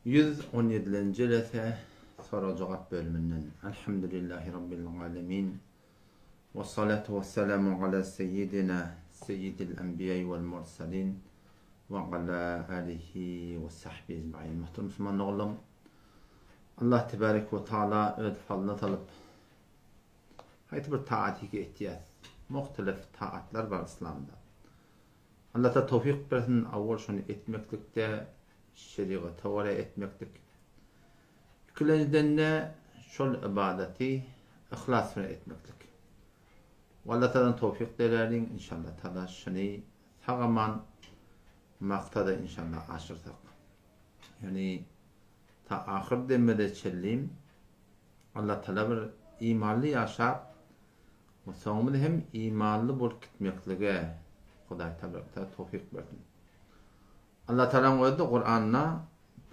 117-nji jelese sorag-jogap bölüminden. Elhamdülillahi Rabbil alemin. Ve salatu ve selamu ala seyyidina seyyidil enbiya vel mursalin ve ala alihi ve sahbihi ecmain. Muhterem Müslüman oğlum, Allah tebarek ve taala öz falyna salyp haýsy bir taat ýeke etýäs. Muhtelif taatlar bar Islamda. Allata towfyk bersin awwal şony etmeklikde şerigata görä etmeklik. Ikilenjidende şol ybadaty yhlas bilen etmeklik. Allatdan towfyk diläliň inşallah taala şuny sag aman maksada inşallah aşyrsak. Ýagny ta ahyr demimize çenli Allatala bir imanly ýaşap we soňumyz hem imanly bolup gitmeklige Hudaý tabarak towfyk bersin. Allah Tagalaň özi-de Kuranda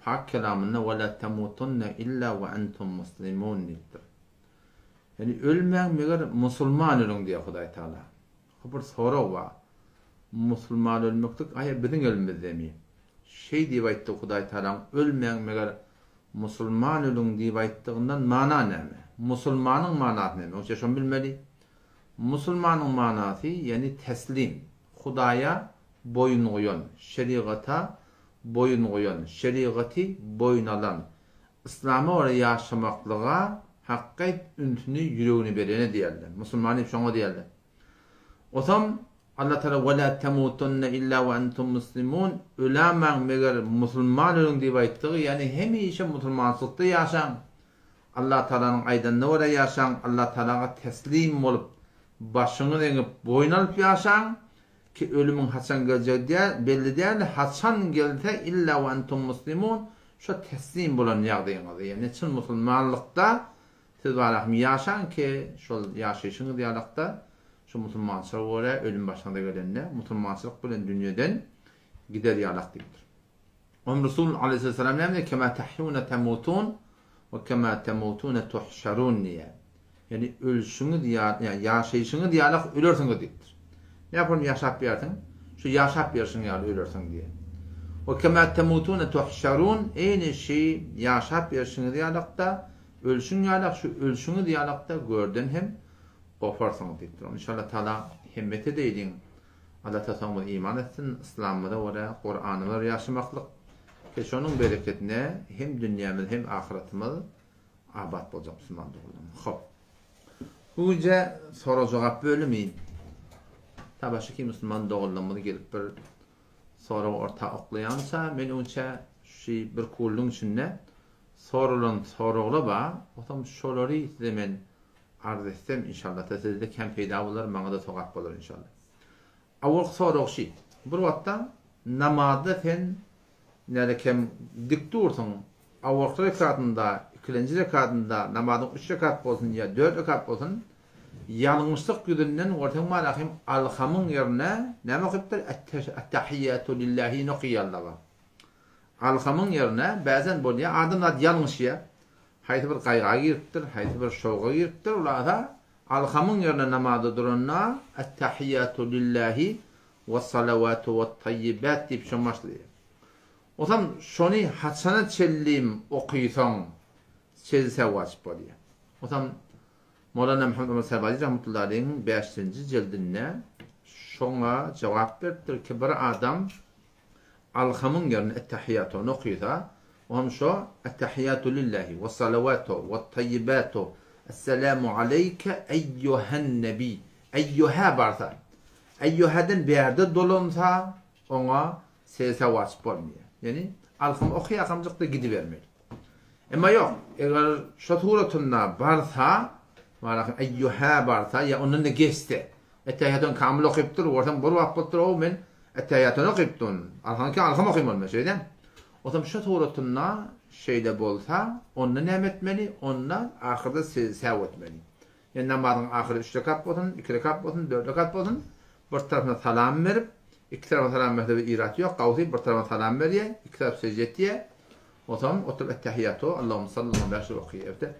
pak kelamynda we la temutunne illa we entum muslimun diýipdir. Ýagny ölmäň meger musulman ölüň diýýär Hudaý Tagala. Bu bir sorag bar. Musulman ölmeklik aýa biziň elimizdemi? Şeý diýip aýtdy Hudaý Tagalaň ölmäň meger musulman ölüň diýip aýtdygyndan mana näme? Musulmanyň manasy näme? Oňça şony bilmeli. Musulmanyň manasy ýagny teslim, Hudaýa boýun goýan, şerigata boýun goýan, şerigaty boýun alan, yslama görä ýaşamaklyga hakgaýt ünsüni, ýüregini berene diýerler. Musulman diýip şoňa diýerler. Osam Allah Tagala Ve la temutunne illa ve entum muslimun, Ölämäň meger musulman ölüň diýip aýtdygy, ýagny hemişe musulmançylykda ýaşaň, Allah Tagalanyň aýdanyna görä ýaşaň, Allah Tagalaga teslim bolup, başyňyzy eňip, boýun alyp ýaşaň, Ki ölümiň haçan geljegi däl, belli däl, haçan gelse illa we entum muslimun, şo teslim bolan ýagdaýyňyzda, ýagny çyn musulmanlykda siz barahym ýaşaň ki, şol ýaşaýşyňyz ýalakda şo musulmançylyga görä ölüm başyňyza gelende musulmançylyk bilen dünýeden gider ýalak diýipdir. Onuň Resul aleýhissalam näme diýýär? Kema tahyuna tamutun we kema tamutuna tuhşarun diýýär. Ýagny ölşüňiz ýaly, ýagny ýaşaýşyňyz ýalak ölersiňiz diýipdir. Näme ýaşap ýörsiň? Şu ýaşap ýörşüň ýaly ölersiň diýýär. We kema tamutuna tuhşarun eýni şi ýaşap ýörşüňiz ýalakda ölşüň ýalak şu ölşüňiz ýalakda görden hem goparsyňyz diýipdir. Inşallah Taala hemmete deýliň. Alla soňumyz iman etsin, yslamymyza görä, Kuranymyza görä ýaşamaklyk we şonuň bereketine hem dünýämiz hem ahyratymyz abat boljak musulman doganlarym. Hop. Bu gije sorag-jogap bölümi. Tabaşyki musulman doganlarymyz gelip bir sorag orta oklaýança, men öňçä şu bir kulluň içinde soralan soraglar bar, otam şolary size men Arz etsem inşallah sizede kän peýda bolar maňada sogap bolar inşallah. Awalky sorag şi. Bir wagtda namazda sen näde kem dik dursuň awalky rekatynda ikilenji rekatynda namazyň üç rekat bolsun ýa dört rekat bolsun ýalňyşlyk ýüzünden görseň malahym alhamyň ýerine näme okypdyr Ettehiyyatu lillahi okaýarlar. Alhamyň ýerine bäzen bolýar adamzat ýalňyşýar. Haýsy bir gaýga giripdir, haýsy bir şowga giripdir, hulasa, Alhamyň ýerine namaza duranda, Ättähiýýatu lillahi wes-salawatu wet-taýýibat diýip şoň başlaýar. Osam şony haçana çenlim okysaň, sejde wajyp bolýar. Osam Mowlana Muhammet Omar Säbazi rahmetullahi aleýhiň bäşinji jildinde şoňa jogap beripdir ki, bir adam Alhamyň ýerine Ettehiýatony okysa, oňam şo Ettehiýatu lillahi wessalawatu wettaýýibatu Esselamu aleýke eýýuhen nebi Eýýuhä barsa, Eýýuhäden bärde dolansa, oňa sejde wajyp bolmaýar. Ýagny Alham okaýarkamjykda gidibermeli. Emma ýok, eger şo suratynda barsa, Eýýuhä barsa ýa ondan-da geçse, Ettehiýatyny kamyl okypdyr, görseň bir wagt bolupdyr, ow men Ettehiýatyny okypdym, alhamki alham okymaly men şeýdem. Otam şu suratynda şeýle bolsa, onda näme etmeli? Onda ahyrda sehw etmeli. Ýani namazyň ahyry üç rekat bolsun, iki rekat bolsun, dört rekat bolsun, bir tarapyna salam berip, iki tarapyna salam berse bir irat ýok, gawsy bir tarapyna salam berýär, iki tarap sejde etýär. Otam oturyp Ettehiýatu, Allahumma salli ala bäş okyýar. Öte,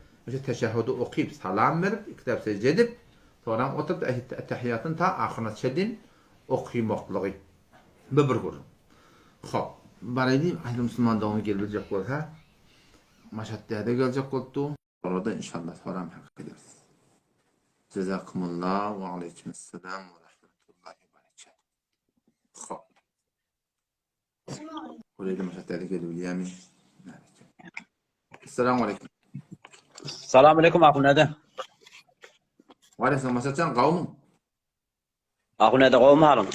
teşehhudy okyp, salam berip, iki tarap sejde edip, Soňram oturyp Ettehiýatyny ta ahyryna çenli okymaklygy. Bu bir gürrüň. Hop, baraý diýip, aýry musulman dogany gelibiljek bolsa. Maşat däde geljek bolupdy. Olara-da inşallah soram hak ederis. Jezakumullah we aleýkumessalam we rahmetullahi we berekatuh. Hop. Oraya Maşat däde gelebilýärmi? Assalamu aleýkum. Salam aleýkum Ahun däde. Wa aleýkum Maşat jan gawmyň? Ahun däde gowmy halyň?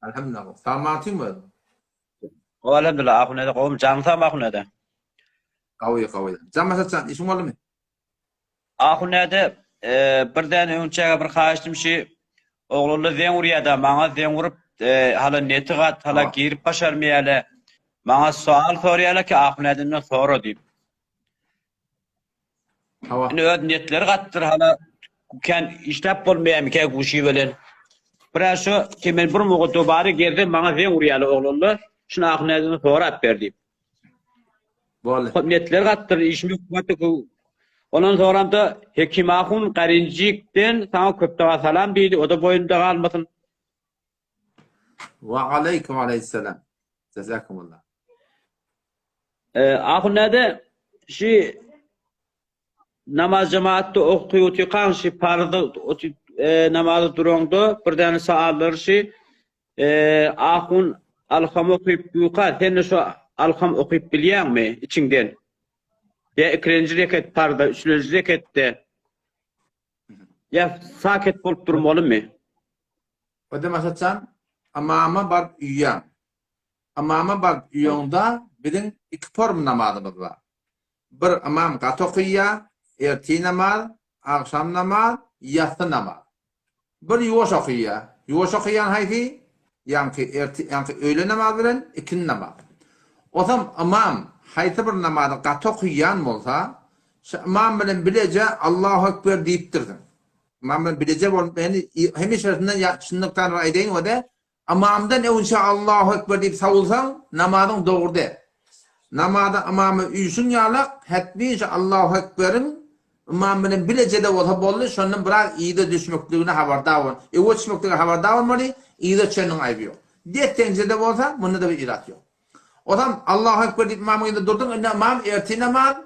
Alhamdulillah. Sagmatyňmy? Gowy alhamdulillah Ahun däde gowmy? Janyň sagmy Ahun däde? Gawy gawy. Jan Maşat jan işiň boldumy? Ahun däde e, birden öňçäge bir haýyştym şi oglanlar zeň urýada maňa zeň urup e, hala neti gat hala girip başarmaýala maňa sual sorýala ki Ahun dädenden sora diýip. Hawa. Indi öz netleri gatdyr hala kän işläp bolmaýarmykä guşy bilen. Biraz şu ki men bir muga dobary gezdim maňa zeň urýarlar oglanlar. Şuny ahunäzini sorap ber diýip. Boldy. Hop netler gatdyr işim ýok gaty ku. Ondan soramda Hekim ahun Garinjikden saňa köp daga salam diýdi. O da boýunda galmasyn. Wa aleýkum aleýhissalam. Jazakumullah. Ahun näde şi namaz jemaatda okuy otykaň şi parza oty namaza duraňda bir däne saallar şi ahun alham okyp duka sen de şo alham okyp bilýäňmi içiňden ýa ikilenji reket parza üçlenji reketde ýa saket bolup durmalymy? Öde Maşatjan ymama baryp üýýäň. Ymama baryp uýaňda biziň iki form namazymyz bar. Bir ymam gaty okyýa, ertir namaz, agşam namaz, ýassy namaz. Bir ýuwaş okyýa. Ýuwaş okyýan haýsy? Ýaňky ertir, ýaňky öýle namaz bilen ikindi namaz. Osam ymam haýsy bir namazy gaty okyýan bolsa, şo ymam bilen bileje Allahu ekber diýipdirsiň. Ymam bilen bileje bolup, hemişesinden ýa şunlukdan bir aýdaýyn o-da, Ymamdan öňçe Allahu Ekber diýip sawulsaň, namazyň dogry däl. Namaza ymama üýşüň ýalak, hetmin şu Allahu Ekberiň ymam bilen bileje-de bolsa boldy, şondan biraz yza düşmekligine habardar bol. Öňe düşmeklige habardar bolmaly, yza düşeniniň aýby ýok. Des-deňje-de bolsa, munda-da bir irat ýok. Ozam Allahu Ekber diýip ymamyň ýanynda durduň, indi ymam ertir namaz,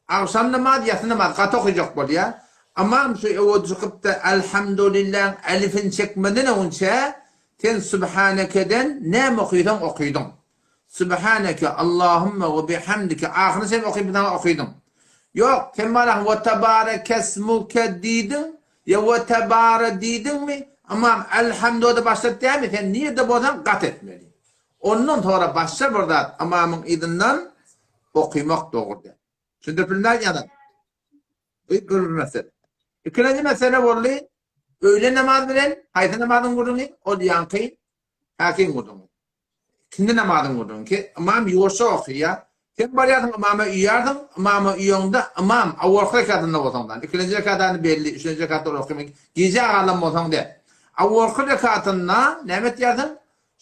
Agşam namaz, ýassy namaz gaty okyjak bolýar. Ymam şu öwe çykypda Elhamdulilläň elifini çekmeden öňçä sen Sübhanekeden näme okysaň okydyň. Sübhaneke Allahümme we bihamdike ahyryny sen okyp saňa okydyň. Ýok, sen baraň we tebarekesmuke diýdiň ýa we tebare diýdiňmi, ymam Elhamdoda başlady dämi sen nirde bolsaň gat etmeli. Ondan sonra başga bir zat ymamyň yzyndan okymak dogry däl. Düşündirip bildim aýdýan Bu bir mesele. Ikinji mesele boldy, öýle namaz bilen haýsy namazyň gürrüňi? Ol ýaňky häkim gürrüňi. Ikindi namazyň gürrüňi ki, ymam ýuwaşja okaýar. Sen barýarsyň ymama uýarsyň, ymama uýaňda ymam awalky rekatynda bolsaň da, ikinji rekatany belli, üçünji rekatda ol okaýar. Gijä galan bolsaň däl. Awalky rekatynda näme etýärsiň?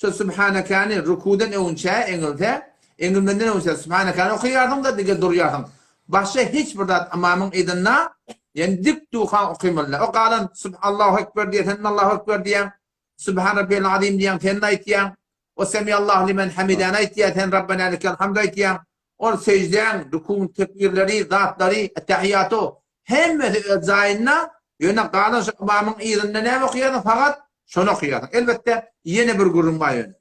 Şo Sübhanekäni rukudan öňünçä eňilse, eňilmenden öňünçä Sübhanekäni okaýarsyň-da, dige durýarsyň. Başga hiç bir zat ymamyň yzynda, ýagny dik durkaň okymaly däl. O galan Süb Allahu ekber diýýär, sen-de Allahu ekber diýýäň. Sübhan rabbiyel azim diýýäň, sen-de aýtýaň. O Semiallahu limen hamidäni aýtýar, sen Rabbena lekel hamd aýtýaň. Ol seždäň, rukuň tekbirleri, zatlary, ettehiýatu hemmesi öz jaýynda, ýöne galan şu ymamyň yzynda näme okaýarsyň, fakat şony okaýarsyň. Elbetde, ýene bir gürrüň bar ýöne.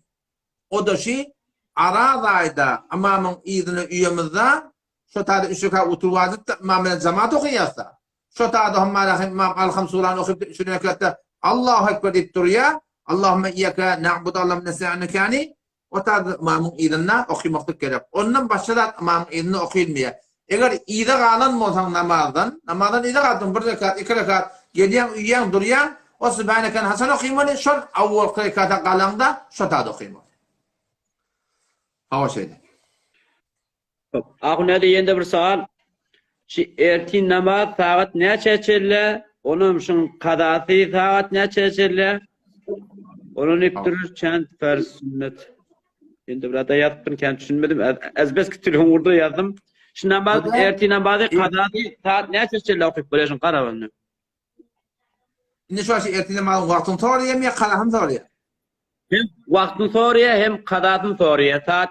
O-da şi, Araz aýda ymamyň yzyna uýamyzda, şo taýda üç rekat oturyp alyp-da, ymam bilen jemaat okaýarys-da. Şo taýda Humma Rahim ymam Alham surany okyp-da, üçünji rekatda Allahu Ekber diýip durýar, Allahumma iýýäke na'budu Allahumma nesta'inukani, O taýda ymamyň yzynda okymaklyk gerek. Ondan başga zat ymamyň yzynda okylmaýar. Eger yza galan bolsaň namazdan, namazdan yza galdyň bir rekat, iki rekat, gelýäň, uýýaň, durýaň, o Sübhanekeni haçan okymaly? Şol awwalky rekata galaňda şo taýda okymaly. Hawa şeýle. Ahun hadi ýene-de bir sowal. Şu ertin namaz sagat näçä çenli? Onam şuň kazasy sagat näçä çenli? Onu nipdir çend farz sünnet. Indi bir ada ýazypdym, kän düşünmedim. Ezbeski telefon urdu ýazdym. Şu namaz ertin namazy kazasy sagat näçä çenli okyp bolýar şuň garagyny? Indi şu ertin namazyň wagtyny soraýarmy ýa kazasyny soraýar? Hem wagtyny soraýar, hem kazasyny soraýar. Saat.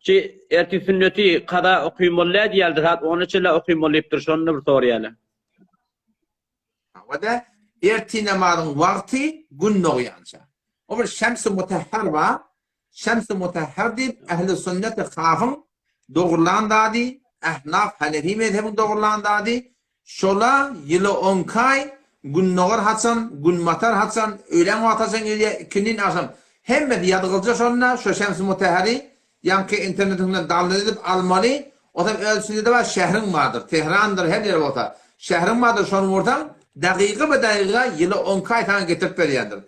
Şu ertir sünneti kaza okymaly däl diýýärler, saat ona çenli okymaly diýipdir, şony bir soraýarlar. Hawa-da, ertir namazyň wagty gün dogýança. O bir şems-i mutahhar bar. Şems-i mutahhar diýip ähli sünneti hafyň dogrulan zady, ähnaf, hanefi mezhebiň dogrulan zady, Şola ýyly onki aý, gündogar haçan, günbatar haçan, öýlän wagty haçan gelýär, ikindin agşam. Hemmesi ýazgylja şonda, şo Şemsi Mutahhary ýaňky internetiňden download edip almaly, osam öz içinde-de bar, şähriň bardyr, Tehrandyr, her ýer bolsa, şähriň bardyr, şony ursaň, dagyga be dagyga ýyly onki aý saňa getirip berýändir.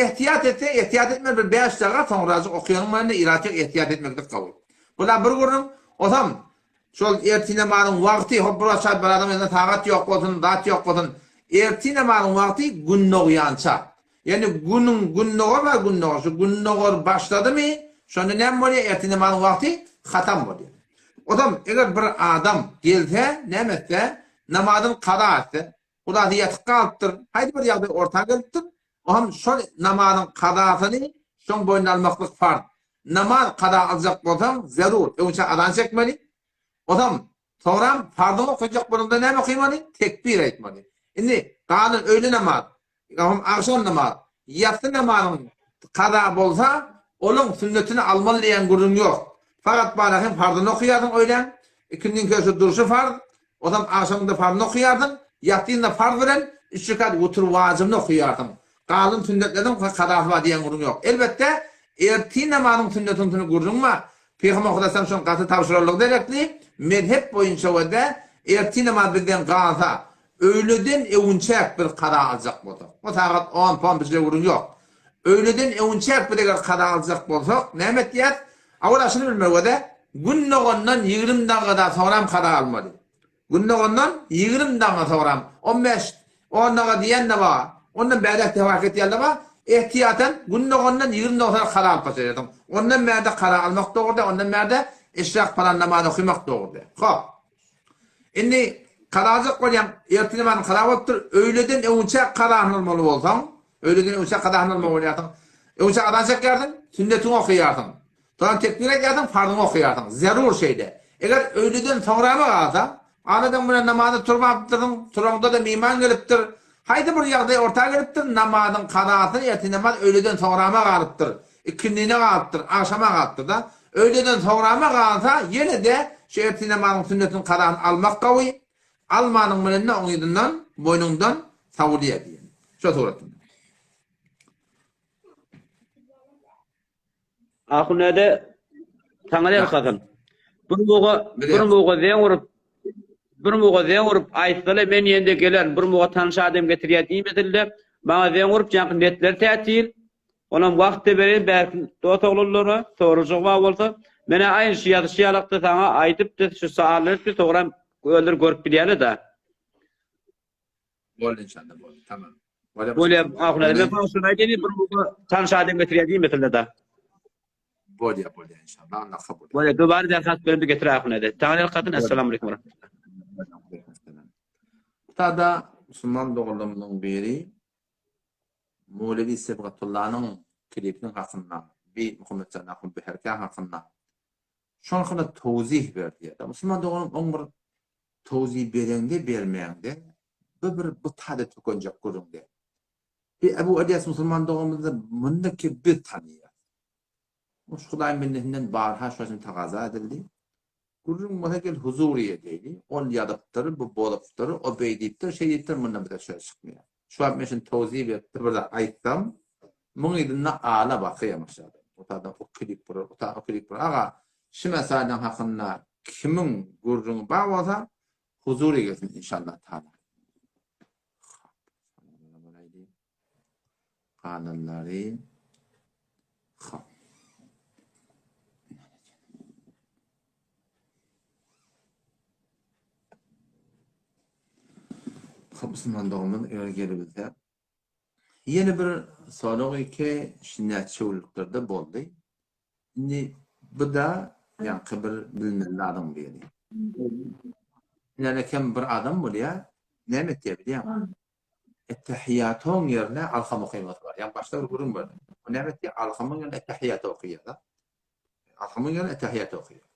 Ehtiýat etseň, ehtiýat etmän bir bäş daga soňrajyk okaýanyň bilen-de ilatyň ehtiýat etmeklik gowy. Bula bir gürrüň, osam Şol ertir namazyň wagty, hop bir wagt bir adam ýanynda sagat ýok bolsun, zat ýok bolsun. Ertir namazyň wagty gün dogýança. Ýagny günüň gündogar bar gündogar. Şu gündogar başladymy, şonda näme bolýar? Ertir namazyň wagty hatam bolýar. Ozam eger bir adam gelse, näme etse, namazyny kaza etse, Hulasy ýatyp galypdyr, haýsy bir ýagdaý orta gelipdir, oňam şol namazyň kazasyny şoň boýnuna almaklyk farz. Namaz kaza aljak bolsaň, zerur, öňçä azan çekmeli. Osam, soňram farzyňy okajak bolanda näme okymaly? Tekbir aýtmaly. Indi galan öýle namaz, ýa-da agşam namaz, ýassy namazyň kaza bolsa, olaň sünnetini almaly diýen gürrüň ýok. Fakat bara hem farzyny okaýarsyň öýlän, ikindiňki şu durşy farz, Ozam agşamyňda farzyny okaýarsyň, ýatsyňda farz bilen üç rekat witr wajybyny okaýarsyň. Galan sünnetleriniň kazasy bar diýen gürrüň ýok. Elbetde, ertir namazyň sünnetiniň gürrüň bar. Pygamber Hudaýam şony gaty tabşyranlygy derekli, mezhep boýunça we-de ertir namaz bizden galsa, öýleden öwünçäk biz kaza aljak bolsak, bu sagat on pon bizde gürrüň ýok. Öýleden öwünçäk biz eger kaza aljak bolsak, näme etýäs? Awala şuny bilmeli we-de, Gün dogandan 20 dagada soňram kaza almaly. Gün dogandan 20 daga soňram, 15, on daga diýen-de bar, ondan bäräk tewafuk etýän-de bar, ehtiýatan Gün dogandan 20 daga soňra kaza alyp başlaýarsyň. Ondan bärde kaza almak dogry däl, ondan bärde eşrak falan namazy okymak dogry däl. Hop. Indi kaza aljak bolýaň, ertir namazyň kaza bolupdyr, öýleden öňünçä kazasyny almaly bolsaň, öýleden öňünçä kazasyny almaly bolýarsyň. Öňünçä azan çekýärsiň, sünnetiňi okaýarsyň. Soňam tekbir aýdýarsyň, farzyňy okaýarsyň. Zerur şeýle. Eger öýleden soňrama galsa, anadan bilen namaza turmapdyrsyň, turaňda-da myman gelipdir, haýsy bir ýagdaý orta gelipdir, namazyň kazasy, ertir namaz öýleden soňrama galypdyr. Ikindine galypdyr, agşama galypdyr-da. Öýleden soňrama galsa, ýene-de şu ertir namazyň sünnetiniň kazasyny almak gowy. Almanyň bilen-de oň yzyndan, boýnuňdan sawulýar diýen. Şo suratynda. Ahun däde, saňa ýalkasyn. Bir muga, bir muga zeň urup, bir muga zeň urup aýtsala men ýende gelerin, bir muga tanyş adam getirýär diýmesinde, maňa zeň urup ýaňky netler tätil, Onam wagt-da bereýin bärki dos oglanlara, sorajagy bar bolsa. Men-ä aýyn şu ýazyşy ýalakda saňa aýdypdy, şu sowallary etdi, soňram özleri görüp bilýärler-dä. Boldy inşallah, boldy. Tamam. Bolýar, ahun aga. Men saňa şuny aýdaýyn, bir muga tanyş adam getirýär diýmesinler-dä. Bolýar, bolýar inşallah. Allah kabul etsin. Bolýar, dubary derhal berip getir ahun aga. Taňry ýalkasyn, Essalamu aleýkum we rahmetullah. Tada musulman doganlarymyzyň biri Mowlewi Sebgatullanyň klipiniň hakynda, bi Muhammetjan ahun Beherkä hakynda şoň hakynda towzih ber diýýär. Musulman doganym oň bir towzih bereňde bermäňde bu bir bu tada tökenjek gürrüňde. Bi Ebu Elias musulman doganymyzda munda ki biz tanyýas. Şu Hudaýyň bendesinden barha şo üçin tagaza edildi. Gürrüň bolsa gel huzury edeýli. Ol ýazypdyr, bu bozupdyr, o beý diýipdir, şeý diýipdir, mundan bize söz çykmaýar. Şu wagt men şuny towzip edip bir zat aýtsam, muň yzynda ala bakyýa maşada. O taýdan o klip bolar, o taýdan o klip bolar. Aga, şu mesaýlaň hakynda kimiň gürrüňi bar bolsa, huzury gelsin inşallah taala. Galanlary hop. Hop musulman doganymyz eger gelebilse. Ýene bir sorag iki şu näçe günlüklerde boldy. Indi bu-da ýaňky bir bilinmeli zadyň biri. Ine kem bir adam bolýar, näme etýär bilýäňmi? Ettehiýatyň ýerine Alham okaýmasy bar. Ýaňy başda bir gürrüň berdim. O näme etýär? Alhamyň ýerine Ettehiýaty okaýar-da. Alhamyň ýerine Ettehiýaty okaýar.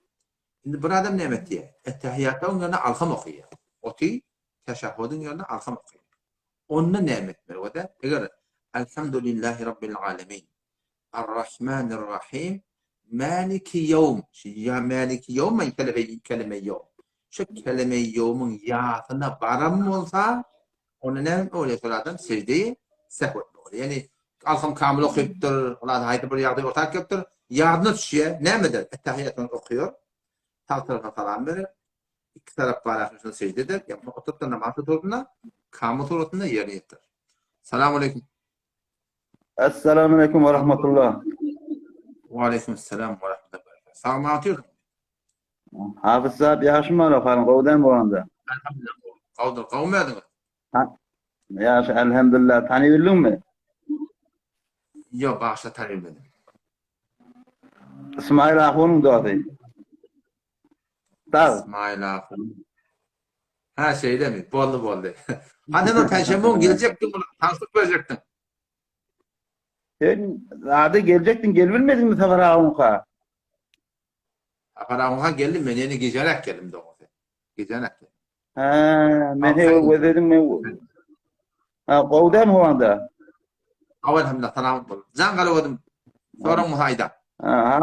Indi bir adam näme etýär? Ettehiýatyň ýerine Alham okaýar. Oty teşehhudyň ýerine Alham okaýar. Onda näme etmeli bolýar? Eger Elhamdülillahi Rabbil alemin Ar-Rahmanir-Rahim Maliki ýewm şu ýa Maliki ýewm kelime kelime ýewm. Şu kelime ýewmiň ýasyna baran bolsa, onda näme bolýar şol adam sejdeyi sehw etmeli bolýar. Ýagny Alham kamil okypdyr, ol adam haýsy bir ýagdaý orta gelipdir, ýadyna düşýär, näme eder? Ettehiýatyny okaýar, sag tarapa salam berer, iki tarap bar ahyryn şonda sejde eder, ýa oturyp-da namaz tuturdyna, kamil suratynda ýerine ýetirer. Salam aleýkum. Essalamu aleýkum we rahmetullah. We aleýkum esselam we rahmetullah. Sag otyrsyň. Hafyz sahip ýagşymy bar halyň gowy dämi bolanda? Elhamdülillah. Gowudyr, gowumy özüňiz? Ýagşy elhamdülillah. Tany bildiňmi? Ýok, bagşa tany bilmedim. Ismail ahunyň dosty. Sag. Ismail ahun. Ha, şeýlemi? Boldy, boldy. Ha, sen o penşenbe gün geljekdiň, tanşyk berjekdiň. Sen zada geljekdiň, gelibilmediňmi Sapar ahuňka? Sapar ahuňka geldim, men ýene gijeräk geldim dogrusy. Gijeräk geldim. Ha, men he gözledim men. Ha, gowy dämi howanda? Hawa, elhamdülillah, salamat bol. Jan galawdym. Soraň bolsa aýda. Ha,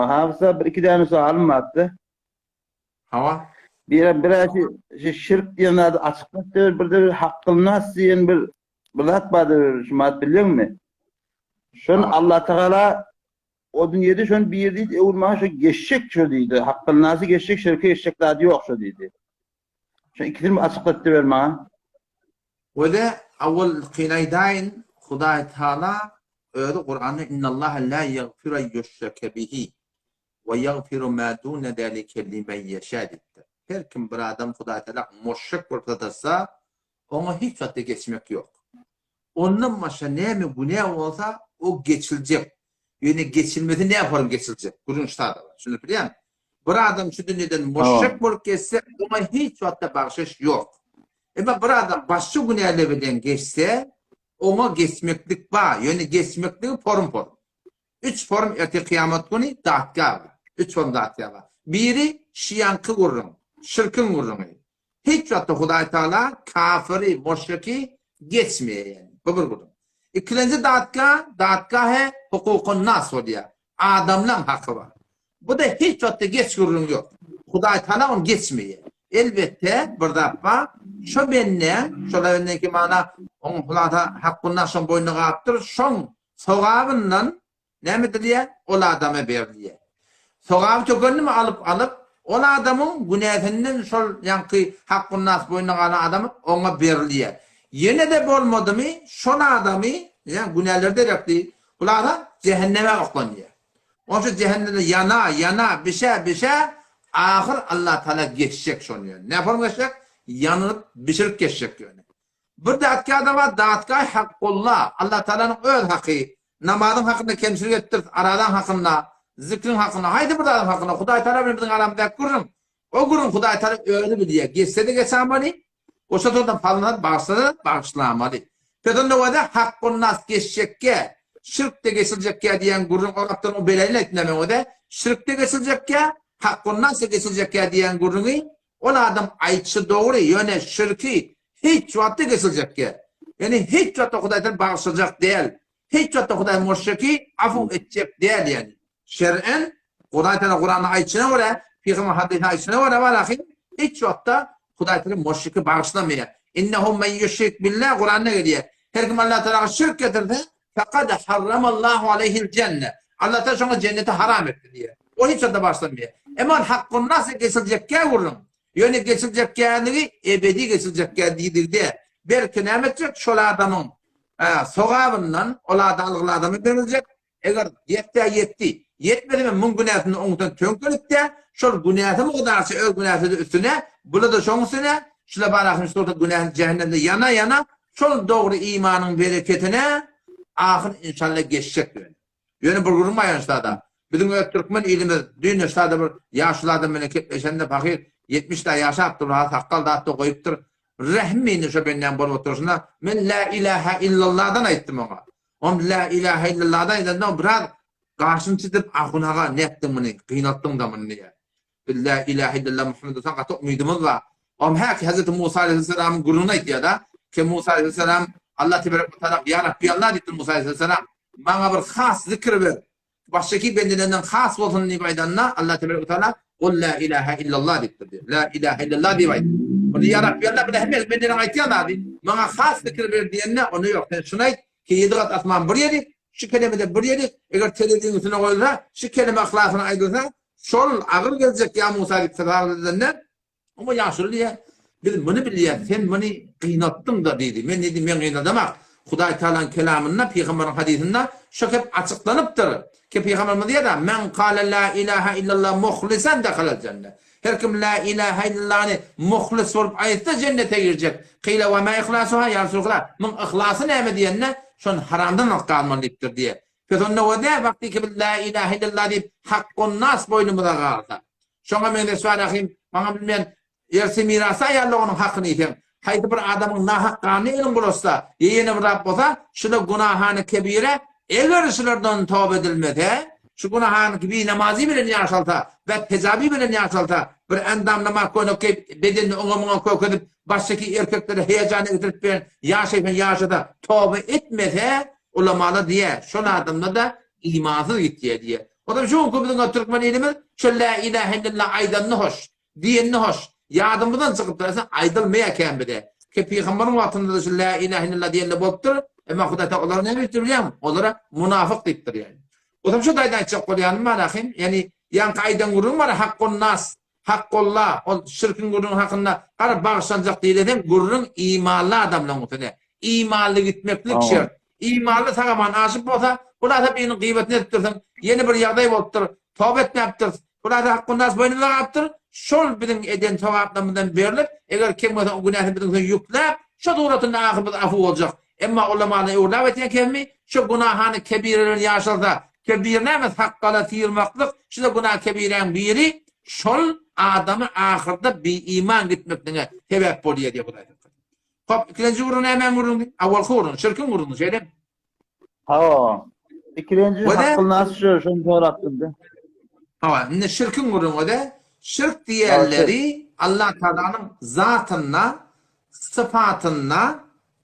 hafsa bir iki däne soalym bardy. Hawa. Bir bir şu şirk diýen zady açyklap ber, bir de bir hakkyl nas diýen bir bir zat bardy, şu mat bilýäňmi? Şon Allah Tagala o dünýede şon bir diýdi, öwül maňa şo geçjek şo diýdi. Hakkyl nasy geçjek, şirke geçjek zady ýok şo diýdi. Şu ikisini açyklap ber maňa. Wede awal kynaýdaýyn Hudaý Taala özi Kuranda innallaha la ýagfiru en ýuşreke bihi we ýagfiru ma dune zalike limen ýeşa diýipdir. Her kim bir adam Hudaý Taala muşrik bolup sataşsa, oňa hiç wagtda geçmek ýok. Ondan başga näme günä bolsa, o geçiljek. Ýöne geçilmesi nähorun geçiljek? Gürrüň ştada bar. Şuny bilýäňmi? Bir adam şu dünýeden muşrik bolup geçse, oňa hiç wagtda bagşyş ýok. Emma bir adam başga günäler bilen geçse, oňa geçmeklik bar. Ýöne geçmekligi porum-porum. Üç forum ertir kyýamat güni datgah bar. Üç forum datgah bar. Biri şiýaňky gürrüň, şirkiň gürrüňi. Hiç wagtda Hudaý Tagala kafyry, muşriki geçmeýär ýagny. Bu bir gürrüň. Ikilenji datgah, datgahe hukukun nas bolýar. Adamlaň haky bar. Bu-da hiç wagtda geç gürrüň ýok. Hudaý Tagala ony geçmeýär. Elbetde, bir zat bar, şo bende, şol bendeki mana oň hulasa hakkun nas şoň boýnuna galypdyr, şoň Sogabyndan näme edilýär? Ol adama berilýär. Sogaby tökenimi alyp alyp, ol adamyň günäsinden şol ýaňky hakkunnas boýnuna galan adamy oňa berilýär. Ýene-de bolmadymy, şol adamy, ýa günäleri derekli, bul adam jähenneme oklanýar. Onça jähennemde ýana, ýana, bişä, bişä, ahyr Allatagala geçjek şony ýöne. Nähili geçjek? Ýanyp, bişirip geçjek ýöne. Bir datgada bar, datga Hakkulla, Allatagalanyň öz haky. Namazyň hakynda kemçilik etdiris, arazaň hakynda, zikriň hakynda, haýsy bir zadyň hakynda Hudaýtagala bilen biziň aramyzdaky gürrüň. O gürrüň Hudaýtagala özi bilýär. Geçse-de geçamaly, goşa-da salynsa bagyşlasa-da bagyşlamaly. Pes onda bolsa Hakkunnas geçjekkä, şirk-de geçiljekkä diýen gürrüň o gapdan o beleýin aýtdym men öňe-de, şirk-de geçiljekkä, Hakkunnas-da geçiljekkä diýen gürrüňi Ol adam aýtşy dogry, ýöne şirki hiç wagtda geçiljek däl. Ýöne hiç wagtda Hudaý seni bagyşlajak däl. Hiç wagtda Hudaý muşriki afu etjek däl ýani. Şer'en Hudaý Taala Kuranda aýtşyna görä, Pygamber hadysynda aýtşyna görä bar ahy, hiç wagtda Hudaý Taala muşriki bagyşlamaýar. Innehu men ýuşrik billah Kuranda gelýär. Her kim Allah Taalaga şirk getirse, Fekad harramallahu aleyhil jenne. Allah Taala şoňa jenneti haram etdi diýýär. Ol hiç wagtda başlanmaýar. Emma ol hakkunnas geçiljekkä gürrüň. Ýöne geçiljekkändigi ebedi geçiljekkä diýdigde, belki näme etjek? Şol adamyň sogabyndan ol ada algyly adama beriljek. Eger ýetse ýetdi. Ýetmese hem muň günäsini oňdan töňkelipde, şol günäsi mukdarça öz günäsi-de üstüne, bula-da şoň üstüne, şula barasyn şurada günäsi jähennemde ýana-ýana Şol dogry imanyň bereketine ahyr inşalla geçjek ýöne. Ýöne bir gürrüň bar şada. Biziň öz türkmen ilimiz düýn şada bir ýaşuly adam bilen kepleşende pahyr 70 da ýaşapdyr, ha sakgal zat-da goýupdyr. Rehim indi şo bendäň bolup oturyşyna men la ilaha illallahdan aýtdym oňa. Om la ilaha illallahdan aýdanda biraz. Gaşyny çytyp, Ahun aga, nätdiň muny, gynaltdyň-da muny diýýär. Biz lä ilähe illallah Muhammed Resulullah gaty umydymyz bar. Oňam häki Hezreti Musa aleýhissalamyň gürrüňini aýtýar-da, ki Musa aleýhissalam Allah teberek we taala ýa Rabbi Allah diýipdir Musa aleýhissalam, maňa bir has zikr ber, başdaky bendelerden has bolsun diýip aýdanda Allah teberek we taala Gul lä ilähe illallah diýipdir diýip. Lä ilähe illallah diýip aýt. Ony ýa Rabbi Allah bile hemme bendeleriň aýtýan zady, maňa has zikr ber diýende, onda ýok sen şuny aýt, ki ýedi gat asman bir ýeri, şu keleme-de bir ýeri, eger tereziň üstüne goýulsa, şu keleme yhlasyna aýdylsa, Şol agyr geljek ýa Musa diýip sözar edilende, oňa ýaşuly diýýär, Biz muny bilýäs, sen muny gynatdyň-da diýdi. Men diýdim, men gynadymak. Hudaý Tagalaň kelamynda, pygamberiň hadysynda şo gep açyklanypdyr. Ki pygamberimiz diýýär-de, Men kale la ilaha illallah muhlisan dehalal jenne. Her kim la ilaha illallany muhlis bolup aýtsa jennete girjek. Kyle we ma ihlasuha ýa Resulallah, muň yhlasy näme diýende, şony haramdan alyp galmaly diýipdir diýýär. Biz onda o däl wagty ki biz la ilahe illallah diýip hakkun nas boýnumyza galsa. Şoňa meňzeş bar ahim, maňa bilmeýän ersi mirasy aýal onuň hakyny iýseň, haýsy bir adamyň nahak ganyny eliň bulaşsa, ýa ýene bir zat bolsa, şular günahany kebire, eger şulardan toba edilmese, şu günahany bi namazy bilen ýaşalsa, we tejabi bilen ýaşalsa, bir endam namaz köýnek geýip, bedenini oňa-muňa kökedip, başdaky erkekleri heýejana getirip bilen ýaşaýşyny ýaşasa, toba etmese, Ulamalar diýýär, şol adamda-da imansyz gitýär diýýär. Onsoň şu günki biziň türkmen ilimiz şo lä ilähe illallah aýdanyny hoş, diýenini hoş, ýadymyzdan çykypdyr, aslynda aýdylmaýar kän bize. Ki pygamberiň wagtynda-da şu lä ilähe illallah diýenler bolupdyr, emma Hudaý Tagala olara näme diýipdir bilýäňmi? Olara munafyk diýipdir ýaly. Onsoň şu taýdan aýtjak bolýanym bar ahym, ýagny ýaňky aýdan gürrüňim bar hakkun nas, Hakgolla, ol şirkiň gürrüňi hakynda gara bagyşlanjak diýleseň, gürrüň imanly adamlaň üstüne. Imanly gitmeklik şert. Imanly sag-aman aşyp bolsa, hulasa biriniň gyýbatyny edipdirsiň, ýene bir ýagdaý bolupdyr, toba etmäpdiris, hulasa Hakgullas boýnumyza galypdyr, şol biziň eden sogaplarymyzdan berlip, eger kem bolsa o günäsini biziň üstüne ýükläp, şo suratynda ahyr biz afu boljak. Emma ulamalar öwrüläp aýtýan kemmi, şo günahany kebire bilen ýaşalsa, kebir näme sakgala syrmaklyk, şu-da günah kebiräň biri, şol adamy ahyrda bi-iman gitmekligiňe sebäp bolýar diýýär Hudaý saklasyn. Hop, ikilenji gürrüň nämäň gürrüňi? Awalky gürrüň, şirkiň gürrüňi, şeýlemi? Hawa. Ikilenji hakyl nasy şu, şony sorapdym-da. Hawa, indi şirkiň gürrüňi-de, şirk diýenleri Allah Tagalanyň zatynda, sypatynda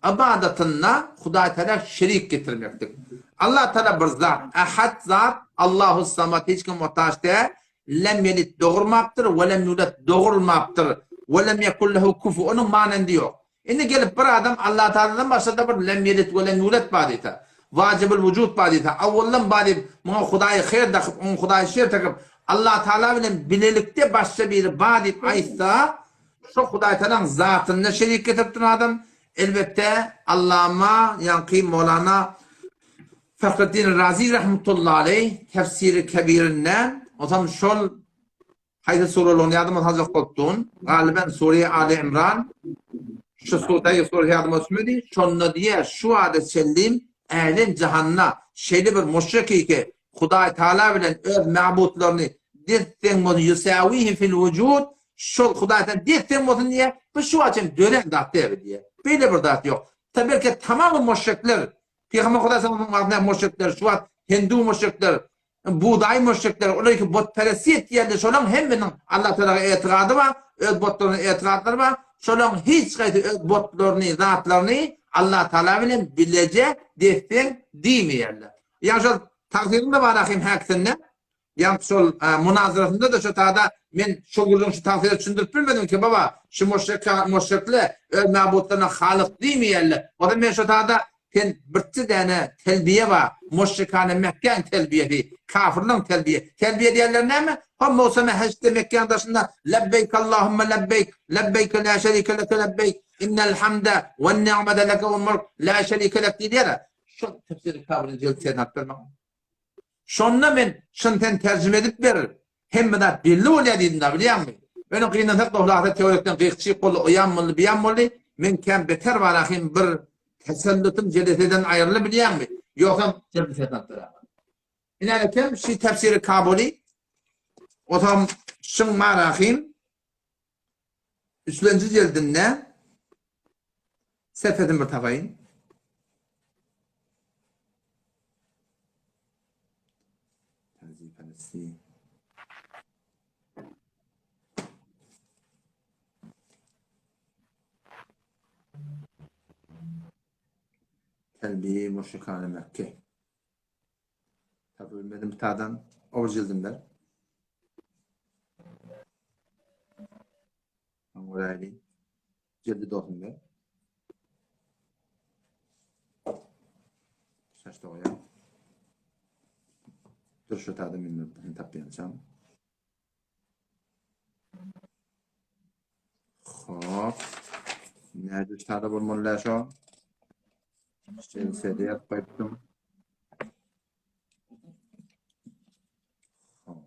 Ybadatynda Hudaý Tagala şerik getirmeklik. Allah Tagala bir zat, Ahad zat, Allahus Samad hiç kime muhtaç däl, lem ýelid dogurmapdyr, we lem ýulad dogrulmapdyr, we lem ýekun lehu kufu onuň manendy ýok. Indi gelip bir adam Allah Tagaladan başga-da bir lem ýelid we lem ýulad bar diýse, wajibul wujud bar diýse, awwaldan bar diýip, muňa Hudaýy her dakyp, oňa Hudaýy şer takyp, Allah Tagala bilen bilelikde başga biri bar diýip aýtsa, Şo Hudaýtagalaň zatynda şerik getiripdir adam. Elbetde Allama ýaňky Molana Fahreddin Razi rahmetullahi aleý Tefsiri Kebirinde onsoň şol haýsy suralygyny ýadyma saljak bolup durun. Galyban Sure Ali Imran şu sura sura ýadyma düşmedi. Şonda diýýär şu wada çenli älem jahanda şeýle bir muşrik ki Hudaý Taala bilen öz mabutlaryny des-deň bolsun ýusawihi fil wujud Şol Hudaýdan des-deň bolsun diýýär. Bu şu wagt çenli dörän zat däl diýýär. Beýle bir zat ýok. Ta belki tamamy muşrikler, Pygamber Hudaý sallallahu aleyhi ve muşrikler, şu wagt hindu muşrikler, budaý muşrikler, olar ki butperestlik etýärler, şolaryň hemmesiniň Allah Tagala etigady bar, öz butlaryna etigatlary bar. Şolaryň hiç haýsy öz butlaryny, zatlaryny Allah Tagala bilen bileje des-deň diýmeýärler. Ýa şol tagsyryň da bar ahim häkisinde. Ýaňky şol munazarasynda-da şo tada men şo gürrüňi şu tagsyra düşündirip bilmedim ki, baba, şu muşrika, muşrikle öz mabutlaryna halyk diýmeýärler. Onda men şo tada sen birçe däne telbiýe bar, muşrikany Mekgäň telbiýesi, kafirleň telbiýe. Telbiýe diýenleri näme? Hom mowseme hejde Mekgäň daşynda lebbeýk Allahumma lebbeýk, lebbeýk la şerike leke lebbeýk, innel hamde wen ni'mete leke wel mulk la şerike lek diýilýär. Şol tefsiri kitabyny jildi sen alyp ber maňa. Şonda men şuny sen terjime edip ber, hemme zat belli bolýar diýdim-dä, bilýäňmi? Ýöne gynansak-da hulasa töwerekden gyk-çyk boldy, o ýan boldy, bu ýan boldy. Men kän beter bar ahym bir tesellutum jeleseden aýryldy bilýäňmi? Ýogsam jeleseden alyp Ine eken şu tefsiri Kabuly. Otam şuň bar ahym. Üçlenji jildinde sepetini bir tapaýyn. Wezipelisi. Telbiye müşrikane Mekke. Tapyp bilmedim bir tadan. O bir jildim ber. Göräýli. Jildi dostum ber. Şaşda goýar. Dur şu tadan men tapýançam. Hop. Näde ştada bolmaly şo? Şeýle ýazyp goýupdym. Hop.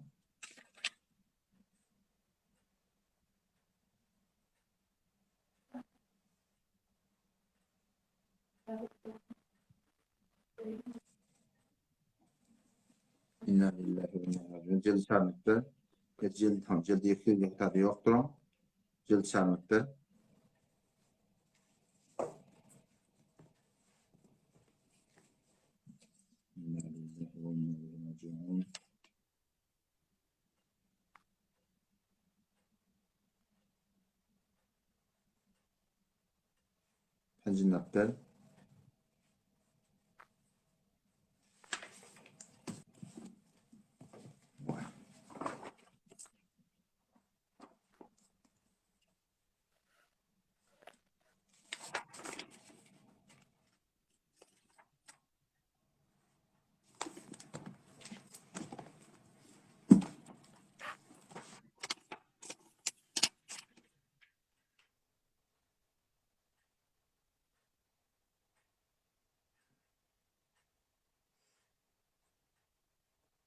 Inna lillahi ve inna ileyhi raciun. Cilt çarmıkta. E, cilt tam cilt 200 miktarı yoktur o. Cilt çarmıkta. Inna lillahi ve inna ileyhi raciun. Penjinapber.